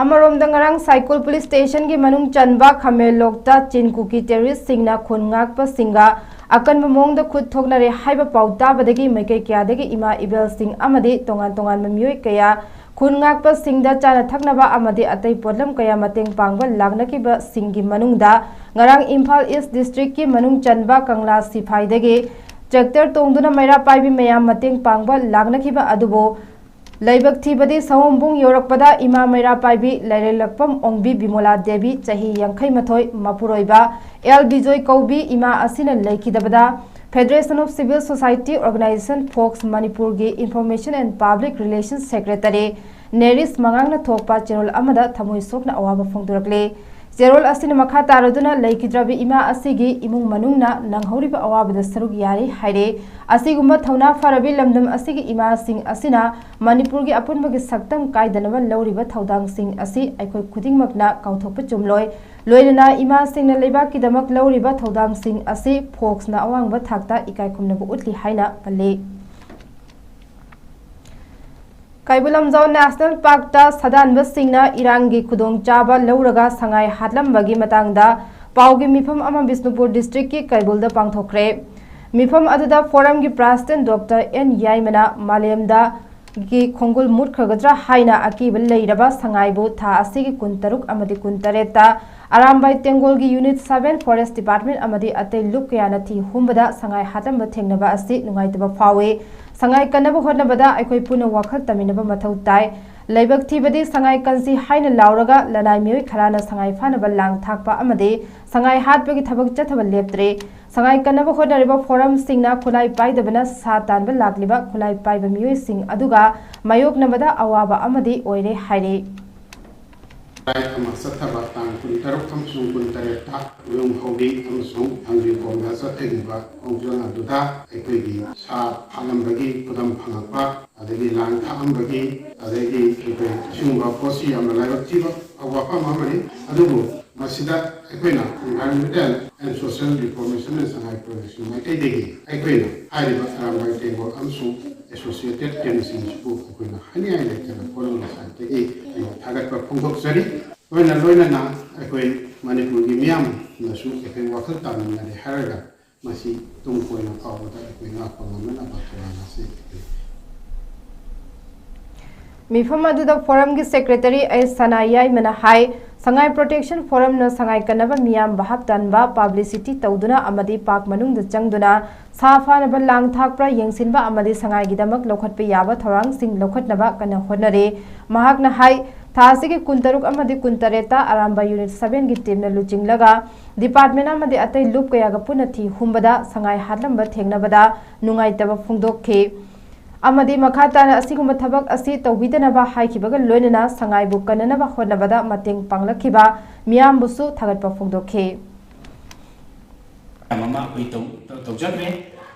ꯑꯃꯔꯣꯝꯗ ꯉꯔꯥꯡ ꯁꯥꯏꯀꯨꯜ police station ꯒꯤ ꯃꯅꯨꯡ ꯆꯟꯕ ꯈꯥꯃꯦꯟꯂꯣꯛꯇ ꯆꯤꯟ ꯀꯨꯀꯤ terrorist ꯁꯤꯡꯅ ꯈꯨꯟ ꯉꯥꯛꯄꯁꯤꯡꯒ ꯑꯀꯟꯕ ꯃꯑꯣꯡꯗ ꯈꯨꯠ ꯊꯣꯛꯅꯔꯦ ꯍꯥꯏꯕ ꯄꯥꯎ ꯇꯥꯕꯗꯒꯤ ꯃꯥꯏꯀꯩ ꯀꯌꯥꯗꯒꯤ ꯏꯃꯥ ꯏꯕꯦꯜꯁꯤꯡ ꯑꯃꯗꯤ ꯇꯣꯉꯥꯟ ꯇꯣꯉꯥꯟꯕ ꯃꯤꯑꯣꯏ ꯀꯌꯥ ꯈꯨꯟ ꯉꯥꯛꯄꯁꯤꯡꯗ ꯆꯥꯅ ꯊꯛꯅꯕ ꯑꯃꯗꯤ ꯑꯇꯩ ꯄꯣꯠꯂꯝ ꯀꯌꯥ ꯃꯇꯦꯡ ꯄꯥꯡꯕ ꯂꯥꯛꯅꯈꯤꯕꯁꯤꯡꯒꯤ ꯃꯅꯨꯡꯗ ꯉꯔꯥꯡ ꯏꯝꯐꯥꯜ East district ꯀꯤ ꯃꯅꯨꯡ ꯆꯟꯕ ꯀꯪꯂꯥ ꯁꯤꯐꯥꯏꯗꯒꯤ tractor ꯇꯣꯡꯗꯨꯅ ꯃꯩꯔꯥ ꯄꯥꯏꯕꯤ ꯃꯌꯥꯝ ꯃꯇꯦꯡ ꯄꯥꯡꯕ ꯂꯥꯛꯅꯈꯤꯕ ꯑꯗꯨꯕꯨ ꯂꯥꯏꯕꯛ ꯊꯤꯕꯗꯤ ꯁꯑꯣꯝꯕꯨꯡ ꯌꯧꯔꯛꯄꯗ ꯏꯃꯥ ꯃꯩꯔꯥ ꯄꯥꯏꯕꯤ ꯂꯥꯏꯔꯦꯜꯂꯛꯄꯝ ꯑꯣꯡꯕꯤ ꯕꯤꯃꯣꯂꯥ ꯗꯦꯕꯤ, ꯆꯍꯤ ꯌꯥꯡꯈꯩ ꯃꯥꯊꯣꯏ, ꯃꯄꯨꯔꯣꯏꯕ ꯑꯦꯜ ꯕꯤꯖꯣꯏ ꯀꯧꯕꯤ ꯏꯃꯥ ꯑꯁꯤꯅ ꯂꯩꯈꯤꯗꯕꯗ Federation of Civil Society Organisation, fox ꯃꯅꯤꯄꯨꯔꯒꯤ Information and Public Relations Secretary ꯅꯦꯔꯤꯁ ꯃꯉꯥꯡꯅ ꯊꯣꯛꯄ ꯆꯦꯔꯣꯜ ꯑꯃꯗ ꯊꯃꯣꯏ ꯁꯣꯛꯅ ꯑꯋꯥꯕ ꯐꯣꯡꯗꯣꯔꯛꯂꯤ꯫ ꯆꯦꯔꯣꯜ ꯑꯁꯤꯅ ꯃꯈꯥ ꯇꯥꯔꯗꯨꯅ ꯂꯩꯈꯤꯗ꯭ꯔꯕ ꯏꯃꯥ ꯑꯁꯤꯒꯤ ꯏꯃꯨꯡ ꯃꯅꯨꯡꯅ ꯅꯪꯍꯧꯔꯤꯕ ꯑꯋꯥꯕꯗ ꯁꯔꯨꯛ ꯌꯥꯔꯤ ꯍꯥꯏꯔꯦ꯫ ꯑꯁꯤꯒꯨꯝꯕ ꯊꯧꯅꯥ ꯐꯔꯕꯤ ꯂꯝꯗꯝ ꯑꯁꯤꯒꯤ ꯏꯃꯥꯁꯤꯡ ꯑꯁꯤꯅ ꯃꯅꯤꯄꯨꯔꯒꯤ ꯑꯄꯨꯟꯕꯒꯤ ꯁꯛꯇꯝ ꯀꯥꯏꯗꯅꯕ ꯂꯧꯔꯤꯕ ꯊꯧꯗꯥꯡꯁꯤꯡ ꯑꯁꯤ ꯑꯩꯈꯣꯏ ꯈꯨꯗꯤꯡꯃꯛꯅ ꯀꯥꯎꯊꯣꯛꯄ ꯆꯨꯝꯂꯣꯏ꯫ ꯂꯣꯏꯅꯅ ꯏꯃꯥꯁꯤꯡꯅ ꯂꯩꯕꯥꯛꯀꯤꯗꯃꯛ ꯂꯧꯔꯤꯕ ꯊꯧꯗꯥꯡꯁꯤꯡ ꯑꯁꯤ ꯐꯣꯛꯁꯅ ꯑꯋꯥꯡꯕ ꯊꯥꯛꯇ ꯏꯀꯥꯏ ꯈꯨꯝꯅꯕ ꯎꯠꯂꯤ ꯍꯥꯏꯅ ꯄꯜꯂꯤ꯫ ꯀꯩꯕꯨꯜ ꯂꯝꯖꯥꯎ National Park ꯇ ꯁꯥꯗꯥꯟꯕꯁꯤꯡꯅ ꯏꯔꯥꯡꯒꯤ ꯈꯨꯗꯣꯡꯆꯥꯕ ꯂꯧꯔꯒ ꯁꯉꯥꯏ ꯍꯥꯠꯂꯝꯕꯒꯤ ꯃꯇꯥꯡꯗ ꯄꯥꯎꯒꯤ ꯃꯤꯐꯝ ꯑꯃ ꯕꯤꯁꯅꯨꯄꯨꯔ district ꯀꯤ ꯀꯩꯕꯨꯜꯗ ꯄꯥꯡꯊꯣꯛꯈ꯭ꯔꯦ꯫ ꯃꯤꯐꯝ ꯑꯗꯨꯗ forum ꯒꯤ president Doctor ꯑꯦꯟ ꯌꯥꯏꯃꯅ ꯃꯥꯂꯦꯝꯗ ꯒꯤ ꯈꯣꯡꯒꯨꯜ ꯃꯨꯠꯈ꯭ꯔꯒꯗ꯭ꯔꯥ ꯍꯥꯏꯅ ꯑꯀꯤꯕ ꯂꯩꯔꯕ ꯁꯉꯥꯏꯕꯨ ꯊꯥ ꯑꯁꯤꯒꯤ ꯀꯨꯟꯇꯔꯨꯛ ꯑꯃꯗꯤ ꯀꯨꯟꯇꯔꯦꯠꯇ Arambai ꯇꯦꯡꯒꯣꯜꯒꯤ Unit seven Forest Department ꯑꯃꯗꯤ ꯑꯇꯩ ꯂꯨꯞ ꯀꯌꯥꯅ ꯊꯤ ꯍꯨꯝꯕꯗ ꯁꯉꯥꯏ ꯍꯥꯠꯂꯝꯕ ꯊꯦꯡꯅꯕ ꯑꯁꯤ ꯅꯨꯡꯉꯥꯏꯇꯕ ꯐꯥꯎꯏ꯫ ꯁꯉꯥꯏ ꯀꯟꯅꯕ ꯍꯣꯠꯅꯕꯗ ꯑꯩꯈꯣꯏ ꯄꯨꯟꯅ ꯋꯥꯈꯜ ꯇꯥꯃꯤꯟꯅꯕ ꯃꯊꯧ ꯇꯥꯏ꯫ ꯂꯥꯏꯕꯛ ꯊꯤꯕꯗꯤ ꯁꯉꯥꯏ ꯀꯟꯁꯤ ꯍꯥꯏꯅ ꯂꯥꯎꯔꯒ ꯂꯅꯥꯏ ꯃꯤꯑꯣꯏ ꯈꯔꯅ ꯁꯉꯥꯏ ꯐꯥꯅꯕ ꯂꯥꯡ ꯊꯥꯛꯄ ꯑꯃꯗꯤ ꯁꯉꯥꯏ ꯍꯥꯠꯄꯒꯤ ꯊꯕꯛ ꯆꯠꯊꯕ ꯂꯦꯞꯇ꯭ꯔꯦ꯫ ꯁꯉꯥꯏ ꯀꯟꯅꯕ ꯍꯣꯠꯅꯔꯤꯕ ꯐꯣꯔꯝꯁꯤꯡꯅ ꯈꯨꯠꯂꯥꯏ ꯄꯥꯏꯗꯕꯅ ꯁꯥ ꯇꯥꯟꯕ ꯂꯥꯛꯂꯤꯕ ꯈꯨꯠꯂꯥꯏ ꯄꯥꯏꯕ ꯃꯤꯑꯣꯏꯁꯤꯡ ꯑꯗꯨꯒ ꯃꯥꯌꯣꯛꯅꯕꯗ ꯑꯋꯥꯕ ꯑꯃꯗꯤ ꯑꯣꯏꯔꯦ ꯍꯥꯏꯔꯤ꯫ ꯇꯥꯔꯤꯛ ꯑꯃ ꯆꯠꯊꯕ ꯇꯥꯡ ꯀꯨꯟꯇꯔꯨꯛ ꯑꯃꯁꯨꯡ ꯀꯨꯟꯇꯔꯦꯠꯇ ꯎꯌꯨꯡ ꯍꯧꯕꯤ ꯑꯃꯁꯨꯡ ꯊꯥꯡꯖꯤꯡꯈꯣꯡꯗ ꯆꯠꯊꯈꯤꯕ ꯈꯣꯡꯖꯪ ꯑꯗꯨꯗ ꯑꯩꯈꯣꯏꯒꯤ ꯁꯥ ꯐꯥꯠꯂꯝꯕꯒꯤ ꯈꯨꯗꯝ ꯐꯪꯂꯛꯄ, ꯑꯗꯒꯤ ꯂꯥꯡ ꯊꯥꯛꯑꯝꯕꯒꯤ, ꯑꯗꯒꯤ ꯑꯩꯈꯣꯏ ꯁꯤꯒꯨꯝꯕ ꯄꯣꯠꯁꯤ ꯌꯥꯝꯅ ꯂꯥꯏꯕꯛ ꯊꯤꯕ ꯋꯥꯐꯝ ꯑꯃꯅꯤ꯫ ꯑꯗꯨꯕꯨ ꯃꯁꯤꯗ ꯑꯩꯈꯣꯏꯅ Environmental and Social Reformation and Sangai Protection ꯃꯥꯏꯀꯩꯗꯒꯤ ꯑꯩꯈꯣꯏꯅ ꯍꯥꯏꯔꯤꯕ ꯑꯔꯥꯝꯕꯥꯏ ꯇꯦꯡꯒꯣꯜ ꯑꯃꯁꯨꯡ associated teamꯁꯤꯡꯁꯤꯕꯨ ꯑꯩꯈꯣꯏꯅ ꯍꯥꯏꯅꯤꯡꯉꯥꯏ ꯂꯩꯇꯅ ꯐꯣꯔꯝꯒꯤ ꯁꯥꯏꯠꯇꯒꯤ ꯑꯩꯈꯣꯏ ꯊꯥꯒꯠꯄ ꯐꯣꯡꯗꯣꯛꯆꯔꯤ꯫ ꯂꯣꯏꯅ ꯂꯣꯏꯅꯅ ꯑꯩꯈꯣꯏ ꯃꯅꯤꯄꯨꯔꯒꯤ ꯃꯤꯌꯥꯝꯅꯁꯨ ꯑꯩꯈꯣꯏ ꯋꯥꯈꯜ ꯇꯥꯃꯤꯟꯅꯔꯦ ꯍꯥꯏꯔꯒ ꯃꯁꯤ ꯇꯨꯡ ꯀꯣꯏꯅ ꯐꯥꯎꯕꯗ ꯑꯩꯈꯣꯏ ꯉꯥꯛꯄ ꯉꯝꯅꯅꯕ ꯊꯧꯔꯥꯡ ꯑꯁꯤ ꯑꯩꯈꯣꯏ ꯃꯤꯐꯝ ꯑꯗꯨꯗ ꯐꯣꯔꯝꯒꯤ ꯁꯦꯀ꯭ꯔꯦꯇꯔꯤ ꯑꯩꯆ ꯁꯅꯥ ꯌꯥꯏꯃꯅ ꯍꯥꯏ, ꯁꯉꯥꯏ ꯄ꯭ꯔꯣꯇꯦꯛꯁꯟ ꯐꯣꯔꯝꯅ ꯁꯉꯥꯏ ꯀꯟꯅꯕ ꯃꯤꯌꯥꯝ ꯚꯥꯞ ꯇꯥꯟꯕ ꯄꯥꯕ꯭ꯂꯤꯁꯤꯇꯤ ꯇꯧꯗꯨꯅ ꯑꯃꯗꯤ ꯄꯥꯛ ꯃꯅꯨꯡꯗ ꯆꯪꯗꯨꯅ ꯁꯥ ꯐꯥꯅꯕ ꯂꯥꯡ ꯊꯥꯛꯄ꯭ꯔꯥ ꯌꯦꯡꯁꯤꯟꯕ ꯑꯃꯗꯤ ꯁꯉꯥꯏꯒꯤꯗꯃꯛ ꯂꯧꯈꯠꯄ ꯌꯥꯕ ꯊꯧꯔꯥꯡꯁꯤꯡ ꯂꯧꯈꯠꯅꯕ ꯀꯟꯅ ꯍꯣꯠꯅꯔꯤ꯫ ꯃꯍꯥꯛꯅ ꯍꯥꯏ, ꯊꯥ ꯑꯁꯤꯒꯤ ꯀꯨꯟꯇꯔꯨꯛ ꯑꯃꯗꯤ ꯀꯨꯟꯇꯔꯦꯠꯇ ꯑꯔꯥꯝꯕ ꯌꯨꯅꯤꯠ ꯁꯚꯦꯟꯒꯤ ꯇꯤꯝꯅ ꯂꯨꯆꯤꯡꯂꯒ ꯗꯤꯄꯥꯔꯠꯃꯦꯟ ꯑꯃꯗꯤ ꯑꯇꯩ ꯂꯨꯞ ꯀꯌꯥꯒ ꯄꯨꯟꯅ ꯊꯤ ꯍꯨꯝꯕꯗ ꯁꯉꯥꯏ ꯍꯥꯠꯂꯝꯕ ꯊꯦꯡꯅꯕꯗ ꯅꯨꯡꯉꯥꯏꯇꯕ ꯐꯣꯡꯗꯣꯛꯈꯤ ꯑꯃꯗꯤ ꯃꯈꯥ ꯇꯥꯅ ꯑꯁꯤꯒꯨꯝꯕ ꯊꯕꯛ ꯑꯁꯤ ꯇꯧꯕꯤꯗꯅꯕ ꯍꯥꯏꯈꯤꯕꯒ ꯂꯣꯏꯅꯅ ꯁꯉꯥꯏꯕꯨ ꯀꯟꯅꯅꯕ ꯍꯣꯠꯅꯕꯗ ꯃꯇꯦꯡ ꯄꯥꯡꯂꯛꯈꯤꯕ ꯃꯤꯌꯥꯝꯕꯨꯁꯨ ꯊꯥꯒꯠꯄ ꯐꯣꯡꯗꯣꯛꯈꯤ꯫ ꯃꯌꯥꯝ ꯑꯃ ꯑꯩꯈꯣꯏ ꯇꯧ- ꯇꯧ- ꯇꯧꯖꯈ꯭ꯔꯦ꯫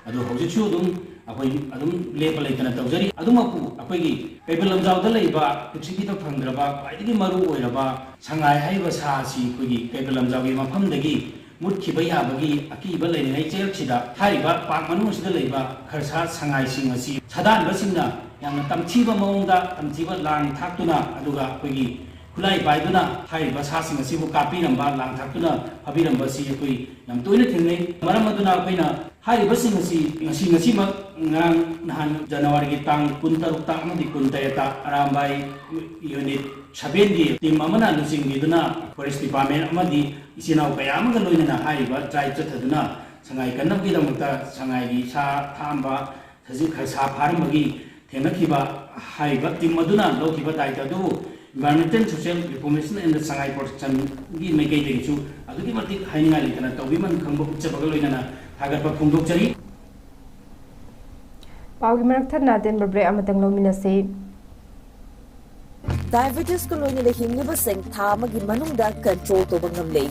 ꯑꯗꯨ ꯍꯧꯖꯤꯛꯁꯨ ꯑꯗꯨꯝ ꯑꯩꯈꯣꯏ ꯑꯗꯨꯝ ꯂꯦꯞꯄ ꯂꯩꯇꯅ ꯇꯧꯖꯔꯤ꯫ ꯑꯗꯨꯃꯛꯄꯨ ꯑꯩꯈꯣꯏꯒꯤ ꯀꯩꯕꯨꯜ ꯂꯝꯖꯥꯎꯗ ꯂꯩꯕ ꯄ꯭ꯔꯤꯊꯤꯕꯤꯗ ꯐꯪꯗ꯭ꯔꯕ ꯈ꯭ꯋꯥꯏꯗꯒꯤ ꯃꯔꯨ ꯑꯣꯏꯔꯕ ꯁꯉꯥꯏ ꯍꯥꯏꯔꯤꯕ ꯁꯥ ꯑꯁꯤ ꯑꯩꯈꯣꯏꯒꯤ ꯀꯩꯕꯨꯜ ꯂꯝꯖꯥꯎꯒꯤ ꯃꯐꯝꯗꯒꯤ ꯃꯨꯠꯈꯤꯕ ꯌꯥꯕꯒꯤ ꯑꯀꯤꯕ ꯂꯩꯔꯤꯉꯩ ꯆꯩꯔꯛꯁꯤꯗ ꯍꯥꯏꯔꯤꯕ ꯄꯥꯛ ꯃꯅꯨꯡ ꯑꯁꯤꯗ ꯂꯩꯕ ꯈꯔꯁꯥ ꯁꯉꯥꯏꯁꯤꯡ ꯑꯁꯤ ꯁꯥꯗꯥꯟꯕꯁꯤꯡꯅ ꯌꯥꯝꯅ ꯇꯝꯊꯤꯕ ꯃꯑꯣꯡꯗ ꯇꯝꯊꯤꯕ ꯂꯥꯡ ꯊꯥꯛꯇꯨꯅ ꯑꯗꯨꯒ ꯑꯩꯈꯣꯏꯒꯤ ꯈꯨꯠꯂꯥꯏ ꯄꯥꯏꯗꯨꯅ ꯍꯥꯏꯔꯤꯕ ꯁꯥꯁꯤꯡ ꯑꯁꯤꯕꯨ ꯀꯥꯞꯄꯤꯔꯝꯕ, ꯂꯥꯡ ꯊꯥꯛꯇꯨꯅ ꯐꯥꯕꯤꯔꯝꯕ ꯑꯁꯤ ꯑꯩꯈꯣꯏ ꯌꯥꯝ ꯇꯣꯏꯅ ꯊꯦꯡꯅꯩ꯫ ꯃꯔꯝ ꯑꯗꯨꯅ ꯑꯩꯈꯣꯏꯅ ꯍꯥꯏꯔꯤꯕꯁꯤꯡ ꯑꯁꯤ ꯉꯁꯤ, ꯉꯁꯤꯃꯛ, ꯉꯔꯥꯡ ꯅꯍꯥꯟ ꯖꯅꯋꯥꯔꯤꯒꯤ ꯇꯥꯡ ꯀꯨꯟꯇꯔꯨꯛꯇ ꯑꯃꯗꯤ ꯀꯨꯟꯇꯔꯦꯠꯇ ꯑꯔꯥꯝꯕꯥꯏ ꯌꯨꯅꯤꯠ ꯁꯚꯦꯟꯒꯤ ꯇꯤꯝ ꯑꯃꯅ ꯂꯨꯆꯤꯡꯕꯤꯗꯨꯅ ꯐꯣꯔꯦꯁ ꯗꯤꯄꯥꯔꯠꯃꯦꯟ ꯑꯃꯗꯤ ꯏꯆꯤꯜ ꯏꯅꯥꯎ ꯀꯌꯥ ꯑꯃꯒ ꯂꯣꯏꯅꯅ ꯍꯥꯏꯔꯤꯕ ꯗ꯭ꯔꯥꯏꯚ ꯆꯠꯊꯗꯨꯅ ꯁꯉꯥꯏ ꯀꯟꯅꯕꯒꯤꯗꯃꯛꯇ ꯁꯉꯥꯏꯒꯤ ꯁꯥ ꯊꯥꯛꯑꯝꯕ ꯁꯖꯤꯛ ꯈꯔ ꯁꯥ ꯐꯥꯔꯝꯕꯒꯤ ꯊꯦꯡꯅꯈꯤꯕ ꯍꯥꯏꯔꯤꯕ ꯇꯤꯝ ꯑꯗꯨꯅ ꯂꯧꯈꯤꯕ ꯗꯥꯏꯇ ꯑꯗꯨꯕꯨ Environment and Social Reformation and Sangai Protection ꯒꯤ ꯃꯥꯏꯀꯩꯗꯒꯤꯁꯨ ꯑꯗꯨꯛꯀꯤ ꯃꯇꯤꯛ ꯍꯥꯏꯅꯤꯡꯉꯥꯏ ꯂꯩꯇꯅ ꯇꯧꯕꯤꯃꯟ ꯈꯪꯕ ꯎꯠꯆꯕꯒ ꯂꯣꯏꯅꯅ ꯊꯥꯒꯠꯄ ꯐꯣꯡꯗꯣꯛꯆꯔꯤ꯫ ꯄꯥꯎꯒꯤ ꯃꯔꯛ ꯊꯠꯅ ꯑꯇꯦꯟꯕ ꯕ꯭ꯔꯦꯛ ꯑꯃꯇꯪ ꯂꯧꯃꯤꯟꯅꯁꯤ꯫ ꯗꯥꯏꯕꯦꯇꯤꯁꯀ ꯂꯣꯏꯅꯅ ꯍꯤꯡꯂꯤꯕꯁꯤꯡ ꯊꯥ ꯑꯃꯒꯤ ꯃꯅꯨꯡꯗ ꯀꯟꯇ꯭ꯔꯣꯜ ꯇꯧꯕ ꯉꯝꯂꯦ꯫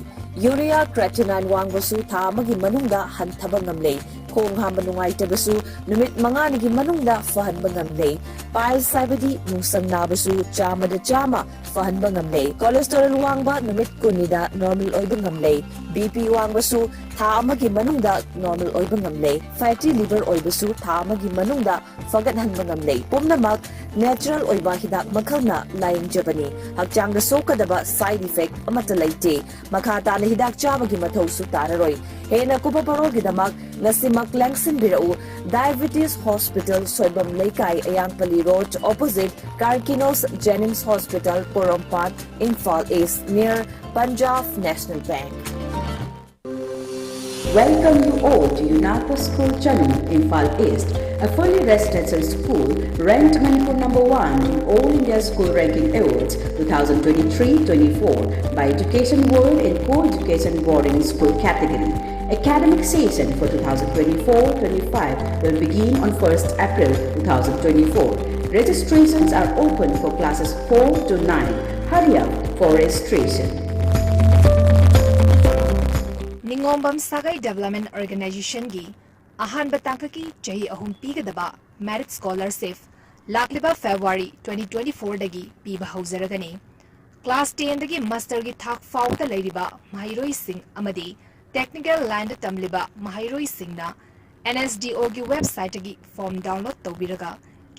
ꯌꯨꯔꯤꯌꯥ ꯀ꯭ꯔꯦꯇꯤꯅꯥꯏꯟ ꯋꯥꯡꯕꯁꯨ ꯊꯥ ꯑꯃꯒꯤ ꯃꯅꯨꯡꯗ ꯍꯟꯊꯕ ꯉꯝꯂꯦ꯫ ꯈꯣꯡ ꯍꯥꯝꯕ ꯅꯨꯡꯉꯥꯏꯇꯕꯁꯨ ꯅꯨꯃꯤꯠ ꯃꯉꯥꯅꯤꯒꯤ ꯃꯅꯨꯡꯗ ꯐꯍꯟꯕ ꯉꯝꯂꯦ꯫ ꯄꯥꯏꯜꯁ ꯍꯥꯏꯕꯗꯤ ꯅꯨꯡꯁꯪ ꯅꯥꯕꯁꯨ ꯆꯥꯝꯃꯗ ꯆꯥꯝꯃ ꯐꯍꯟꯕ ꯉꯝꯂꯦ꯫ ꯀꯣꯂꯦꯁꯇꯣꯔꯦꯜ ꯋꯥꯡꯕ ꯅꯨꯃꯤꯠ ꯀꯨꯟꯅꯤꯗ ꯅꯣꯔꯃꯦꯜ ꯑꯣꯏꯕ ꯉꯝꯂꯦ꯫ ꯕꯤ ꯄꯤ ꯋꯥꯡꯕꯁꯨ ꯊꯥ ꯑꯃꯒꯤ ꯃꯅꯨꯡꯗ ꯅꯣꯔꯃꯦꯜ ꯑꯣꯏꯕ ꯉꯝꯂꯦ꯫ ꯐꯦꯇꯤ ꯂꯤꯚꯔ ꯑꯣꯏꯕꯁꯨ ꯊꯥ ꯑꯃꯒꯤ ꯃꯅꯨꯡꯗ ꯐꯒꯠꯍꯟꯕ ꯉꯝꯂꯦ꯫ ꯄꯨꯝꯅꯃꯛ ꯅꯦꯆꯔꯦꯜ ꯑꯣꯏꯕ ꯍꯤꯗꯥꯛ ꯃꯈꯜꯅ ꯂꯥꯌꯦꯡꯖꯕꯅꯤ꯫ ꯍꯛꯆꯥꯡꯗ ꯁꯣꯛꯀꯗꯕ ꯁꯥꯏꯗ ꯏꯐꯦꯛ ꯑꯃꯠꯇ ꯂꯩꯇꯦ꯫ ꯃꯈꯥ ꯇꯥꯅ ꯍꯤꯗꯥꯛ ꯆꯥꯕꯒꯤ ꯃꯊꯧꯁꯨ ꯇꯥꯔꯔꯣꯏ꯫ ꯍꯦꯟꯅ ꯀꯨꯞꯄ ꯄꯥꯎꯔꯣꯜꯒꯤꯗꯃꯛ ꯉꯁꯤꯃꯛ ꯂꯦꯡꯁꯤꯟꯕꯤꯔꯛꯎ꯫ Diabetes hospital, Soibam Leikai, Ayangpalli road, opposite Karkinos ꯖꯦꯅꯤꯝꯁ hospital, Porompat, Imphal east, near Punjab National Bank. Welcome you all to UNAPA School, Chanu, Imphal East, a fully residential school ranked Manipur number one in All India School Ranking Awards two thousand twenty-three twenty-four by Education World in co-education boarding school category. Academic session for two thousand twenty-four twenty-five will begin on first April two thousand twenty-four. Registrations are open for classes four to nine. Hurry up for registration. ꯅꯤꯉꯣꯝꯕꯝ ꯁꯥꯒꯩ development ꯑꯣꯔꯒꯅꯥꯏꯖꯦꯁꯟꯒꯤ ꯑꯍꯥꯟꯕ ꯇꯥꯡꯀꯛꯀꯤ ꯆꯍꯤ ꯑꯍꯨꯝ ꯄꯤꯒꯗꯕ merit scholarship ꯂꯥꯛꯂꯤꯕ February twenty twenty-fourꯗꯒꯤ ꯄꯤꯕ ꯍꯧꯖꯔꯒꯅꯤ꯫ Class ꯇꯦꯟꯗꯒꯤ ꯃꯥꯁꯇꯔꯒꯤ ꯊꯥꯛ ꯐꯥꯎꯕꯗ ꯂꯩꯔꯤꯕ ꯃꯍꯩꯔꯣꯏꯁꯤꯡ ꯑꯃꯗꯤ ꯇꯦꯛꯅꯤꯀꯦꯜ ꯂꯥꯏꯟꯗ ꯇꯝꯂꯤꯕ ꯃꯍꯩꯔꯣꯏꯁꯤꯡꯅ NSDOꯒꯤ ꯋꯦꯕꯁꯥꯏꯠꯇꯒꯤ ꯐꯣꯔꯝ ꯗꯥꯎꯟꯂꯣꯗ ꯇꯧꯕꯤꯔꯒ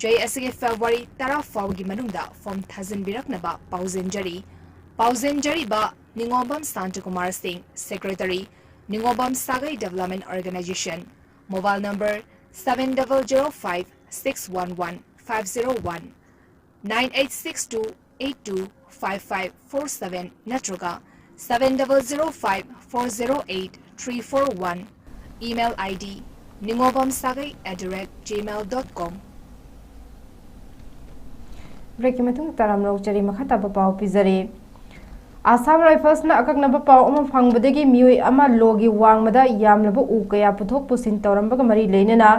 ꯆꯍꯤ ꯑꯁꯤꯒꯤ ꯐꯦꯕ꯭ꯔꯨꯋꯥꯔꯤ ꯇꯔꯥ ꯐꯥꯎꯕꯒꯤ ꯃꯅꯨꯡꯗ ꯐꯣꯔꯝ ꯊꯥꯖꯤꯟꯕꯤꯔꯛꯅꯕ ꯄꯥꯎꯖꯦꯟꯖꯔꯤ꯫ ꯄꯥꯎꯖꯦꯟꯖꯔꯤꯕ ꯅꯤꯉꯣꯝꯕꯝ ꯁꯥꯟꯇꯀꯨꯃꯥꯔ ꯁꯤꯡ, ꯁꯦꯀ꯭ꯔꯦꯇꯔꯤ, ꯅꯤꯉꯣꯝꯕꯝ ꯁꯥꯒꯩ development organisation. Mobile number seven double zero five six one one five zero one, nine eight six two eight two five five four seven ꯅꯠꯇ꯭ꯔꯒ seven double zero five four zero eight three four one꯫ Email ID ningobamsagai at the rate gmail dot com꯫ ꯕ꯭ꯔꯦꯛꯀꯤ ꯃꯇꯨꯡ term ꯂꯧꯖꯔꯤ꯫ ꯃꯈꯥ ꯇꯥꯕ ꯄꯥꯎ ꯄꯤꯖꯔꯤ꯫ ꯑꯁꯥꯝ ꯔꯥꯏꯐꯜꯁꯅ ꯑꯀꯛꯅꯕ ꯄꯥꯎ ꯑꯃ ꯐꯪꯕꯗꯒꯤ ꯃꯤꯑꯣꯏ ꯑꯃ ꯂꯣꯒꯤ ꯋꯥꯡꯃꯗ ꯌꯥꯝꯂꯕ ꯎ ꯀꯌꯥ ꯄꯨꯊꯣꯛ ꯄꯨꯁꯤꯟ ꯇꯧꯔꯝꯕꯒ ꯃꯔꯤ ꯂꯩꯅꯅ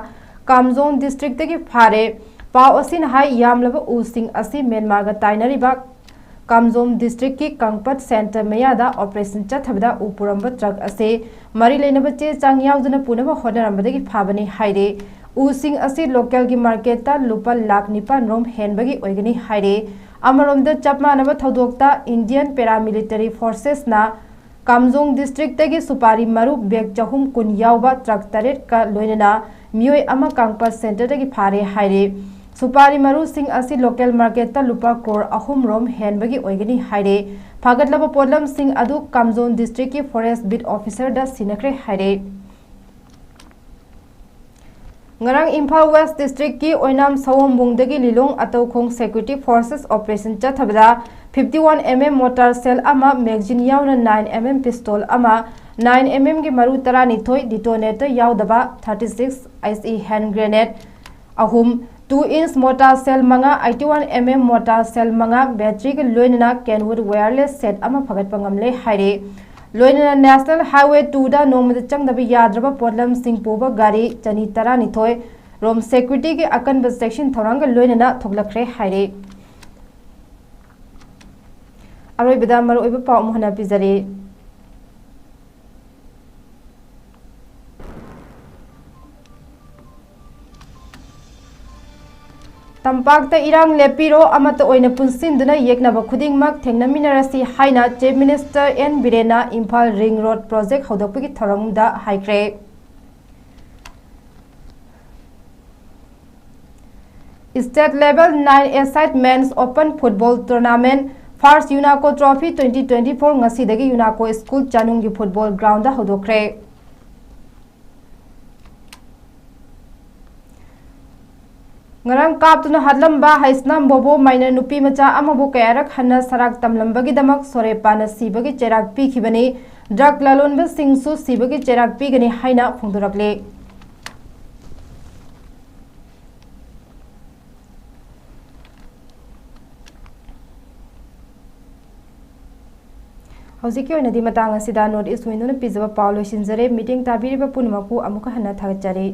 ꯀꯥꯝꯖꯣꯡ ꯗꯤꯁꯇ꯭ꯔꯤꯛꯇꯒꯤ ꯐꯥꯔꯦ꯫ ꯄꯥꯎ ꯑꯁꯤꯅ ꯍꯥꯏ, ꯌꯥꯝꯂꯕ ꯎꯁꯤꯡ ꯑꯁꯤ ꯃ꯭ꯌꯥꯟꯃꯥꯔꯒ ꯇꯥꯏꯅꯔꯤꯕ ꯀꯥꯝꯖꯣꯡ ꯗꯤꯁꯇ꯭ꯔꯤꯛꯀꯤ ꯀꯥꯡꯄꯠ ꯁꯦꯟꯇꯔ ꯃꯌꯥꯗ ꯑꯣꯄꯔꯦꯁꯟ ꯆꯠꯊꯕꯗ ꯎ ꯄꯨꯔꯝꯕ ꯇ꯭ꯔꯛ ꯑꯁꯤ ꯃꯔꯤ ꯂꯩꯅꯕ ꯆꯦ ꯆꯥꯡ ꯌꯥꯎꯗꯅ ꯄꯨꯅꯕ ꯍꯣꯠꯅꯔꯝꯕꯗꯒꯤ ꯐꯥꯕꯅꯤ ꯍꯥꯏꯔꯦ꯫ ꯎꯁꯤꯡ ꯑꯁꯤ ꯂꯣꯀꯦꯜꯒꯤ ꯃꯥꯔꯀꯦꯠꯇ ꯂꯨꯄꯥ ꯂꯥꯈ ꯅꯤꯄꯥꯟ ꯔꯣꯝ ꯍꯦꯟꯕꯒꯤ ꯑꯣꯏꯒꯅꯤ ꯍꯥꯏꯔꯦ꯫ ꯑꯃꯔꯣꯝꯗ, ꯆꯞ ꯃꯥꯟꯅꯕ ꯊꯧꯗꯣꯛꯇ ꯏꯟꯗꯤꯌꯟ ꯄꯦꯔꯥꯃꯤꯂꯤꯇꯔꯤ ꯐꯣꯔꯁꯦꯁꯅ ꯀꯥꯝꯖꯣꯡ ꯗꯤꯁꯇ꯭ꯔꯤꯛꯇꯒꯤ ꯁꯨꯄꯥꯔꯤ ꯃꯔꯨ ꯕꯦꯒ ꯆꯍꯨꯝ ꯀꯨꯟ ꯌꯥꯎꯕ ꯇ꯭ꯔꯛ ꯇꯔꯦꯠꯀ ꯂꯣꯏꯅꯅ ꯃꯤꯑꯣꯏ ꯑꯃ ꯀꯥꯡꯄꯠ ꯁꯦꯟꯇꯔꯗꯒꯤ ꯐꯥꯔꯦ ꯍꯥꯏꯔꯦ꯫ ꯁꯨꯄꯥꯔꯤ ꯃꯔꯨꯁꯤꯡ ꯑꯁꯤ ꯂꯣꯀꯦꯜ ꯃꯥꯔꯀꯦꯠꯇ ꯂꯨꯄꯥ ꯀ꯭ꯔꯣꯔ ꯑꯍꯨꯝ ꯔꯣꯝ ꯍꯦꯟꯕꯒꯤ ꯑꯣꯏꯒꯅꯤ ꯍꯥꯏꯔꯦ꯫ ꯐꯥꯒꯠꯂꯕ ꯄꯣꯠꯂꯝꯁꯤꯡ ꯑꯗꯨ ꯀꯥꯝꯖꯣꯡ ꯗꯤꯁꯇ꯭ꯔꯤꯛꯀꯤ ꯐꯣꯔꯦꯁ ꯕꯤꯠ ꯑꯣꯐꯤꯁꯔꯗ ꯁꯤꯟꯅꯈ꯭ꯔꯦ ꯍꯥꯏꯔꯦ꯫ ꯉꯔꯥꯡ ꯏꯝꯐꯥꯜ ꯋꯦꯁ ꯗꯤꯁꯇ꯭ꯔꯤꯛꯀꯤ ꯑꯣꯏꯅꯥꯝ ꯁꯑꯣꯝꯕꯨꯡꯗꯒꯤ ꯂꯤꯂꯣꯡ ꯑꯇꯧꯈꯣꯡ ꯁꯦꯀ꯭ꯌꯨꯔꯤꯇꯤ ꯐꯣꯔꯁꯦꯁ ꯑꯣꯄꯔꯦꯁꯟ ꯆꯠꯊꯕꯗ ꯐꯤꯐꯇꯤ ꯋꯥꯟ ꯑꯦꯝ ꯑꯦꯝ ꯃꯣꯔꯇꯥꯔ ꯁꯦꯜ ꯑꯃ, ꯃꯦꯒꯖꯤꯟ ꯌꯥꯎꯅ ꯅꯥꯏꯟ ꯑꯦꯝ ꯑꯦꯝ ꯄꯤꯁꯇꯣꯜ ꯑꯃ, ꯅꯥꯏꯟ ꯑꯦꯝ ꯑꯦꯝꯒꯤ ꯃꯔꯨ ꯇꯔꯥꯅꯤꯊꯣꯏ, ꯗꯤꯇꯣꯅꯦꯇꯔ ꯌꯥꯎꯗꯕ thirty six I C hand grenade ꯑꯍꯨꯝ, ꯇꯨ ꯏꯟꯆ ꯃꯣꯔꯇꯥꯔ ꯁꯦꯜ ꯃꯉꯥ, ꯑꯩꯠꯇꯤ ꯋꯥꯟ ꯑꯦꯝ ꯑꯦꯝ ꯃꯣꯔꯇꯥꯔ ꯁꯦꯜ ꯃꯉꯥ, ꯕꯦꯇ꯭ꯔꯤꯒ ꯂꯣꯏꯅꯅ ꯀꯦꯟꯋꯨꯗ ꯋꯥꯌꯔꯂꯦꯁ ꯁꯦꯠ ꯑꯃ ꯐꯒꯠꯄ ꯉꯝꯂꯦ ꯍꯥꯏꯔꯦ꯫ ꯂꯣꯏꯅꯅ ꯅꯦꯁꯅꯦꯜ ꯍꯥꯏꯋꯦ ꯇꯨꯗ ꯅꯣꯡꯃꯗ ꯆꯪꯗꯕ ꯌꯥꯗ꯭ꯔꯕ ꯄꯣꯠꯂꯝꯁꯤꯡ ꯄꯨꯕ ꯒꯥꯔꯤ ꯆꯅꯤ ꯇꯔꯥꯅꯤꯊꯣꯏ ꯔꯣꯝ ꯁꯦꯀ꯭ꯌꯨꯔꯤꯇꯤꯒꯤ ꯑꯀꯟꯕ ꯆꯦꯛꯁꯤꯟ ꯊꯧꯔꯥꯡꯒ ꯂꯣꯏꯅꯅ ꯊꯣꯛꯂꯛꯈ꯭ꯔꯦ ꯍꯥꯏꯔꯦ꯫ ꯑꯔꯣꯏꯕꯗ ꯃꯔꯨꯑꯣꯏꯕ ꯄꯥꯎ ꯑꯃꯨꯛ ꯍꯟꯅ ꯄꯤꯖꯔꯤ꯫ ꯇꯝꯄꯥꯛꯇ ꯏꯔꯥꯡ ꯂꯦꯞꯄꯤꯔꯣ, ꯑꯃꯠꯇ ꯑꯣꯏꯅ ꯄꯨꯟꯁꯤꯟꯗꯨꯅ ꯌꯦꯛꯅꯕ ꯈꯨꯗꯤꯡꯃꯛ ꯊꯦꯡꯅꯃꯤꯟꯅꯔꯁꯤ ꯍꯥꯏꯅ ꯆꯤꯐ ꯃꯤꯅꯤꯁꯇꯔ ꯑꯦꯟ ꯕꯤꯔꯦꯟꯅ ꯏꯝꯐꯥꯜ ꯔꯤꯡ ꯔꯣꯗ ꯄ꯭ꯔꯣꯖꯦꯛ ꯍꯧꯗꯣꯛꯄꯒꯤ ꯊꯧꯔꯝꯗ ꯍꯥꯏꯈ꯭ꯔꯦ꯫ State level nine A-side men's open football tournament, first UNACO Trophy twenty twenty-four ꯉꯁꯤꯗꯒꯤ ꯌꯨꯅꯥꯀꯣ ꯁ꯭ꯀꯨꯜ ꯆꯥꯅꯨꯡꯒꯤ ꯐꯨꯠꯕꯣꯜ ꯒ꯭ꯔꯥꯎꯟꯗ ꯍꯧꯗꯣꯛꯈ꯭ꯔꯦ꯫ ꯉꯔꯥꯡ ꯀꯥꯞꯇꯨꯅ ꯍꯥꯠꯂꯝꯕ ꯍꯩꯁꯅꯥꯝ ꯕꯣꯕꯣ ꯃꯥꯏꯅꯔ ꯅꯨꯄꯤ ꯃꯆꯥ ꯑꯃꯕꯨ ꯀꯌꯥꯔꯛ ꯍꯟꯅ ꯁꯔꯥꯛ ꯇꯝꯂꯝꯕꯒꯤꯗꯃꯛ ꯁꯣꯔꯦꯄꯥꯅ ꯁꯤꯕꯒꯤ ꯆꯩꯔꯥꯛ ꯄꯤꯈꯤꯕꯅꯤ꯫ ꯗ꯭ꯔꯒ ꯂꯂꯣꯟꯕꯁꯤꯡꯁꯨ ꯁꯤꯕꯒꯤ ꯆꯩꯔꯥꯛ ꯄꯤꯒꯅꯤ ꯍꯥꯏꯅ ꯐꯣꯡꯗꯣꯔꯛꯂꯤ꯫ ꯍꯧꯖꯤꯛꯀꯤ ꯑꯣꯏꯅꯗꯤ ꯃꯇꯥꯡ ꯑꯁꯤꯗ North East Window ꯅ ꯄꯤꯖꯕ ꯄꯥꯎ ꯂꯣꯏꯁꯤꯟꯖꯔꯦ꯫ ꯃꯤꯠꯌꯦꯡ ꯇꯥꯕꯤꯔꯤꯕ ꯄꯨꯝꯅꯃꯛꯄꯨ ꯑꯃꯨꯛꯀ ꯍꯟꯅ ꯊꯥꯒꯠꯆꯔꯤ꯫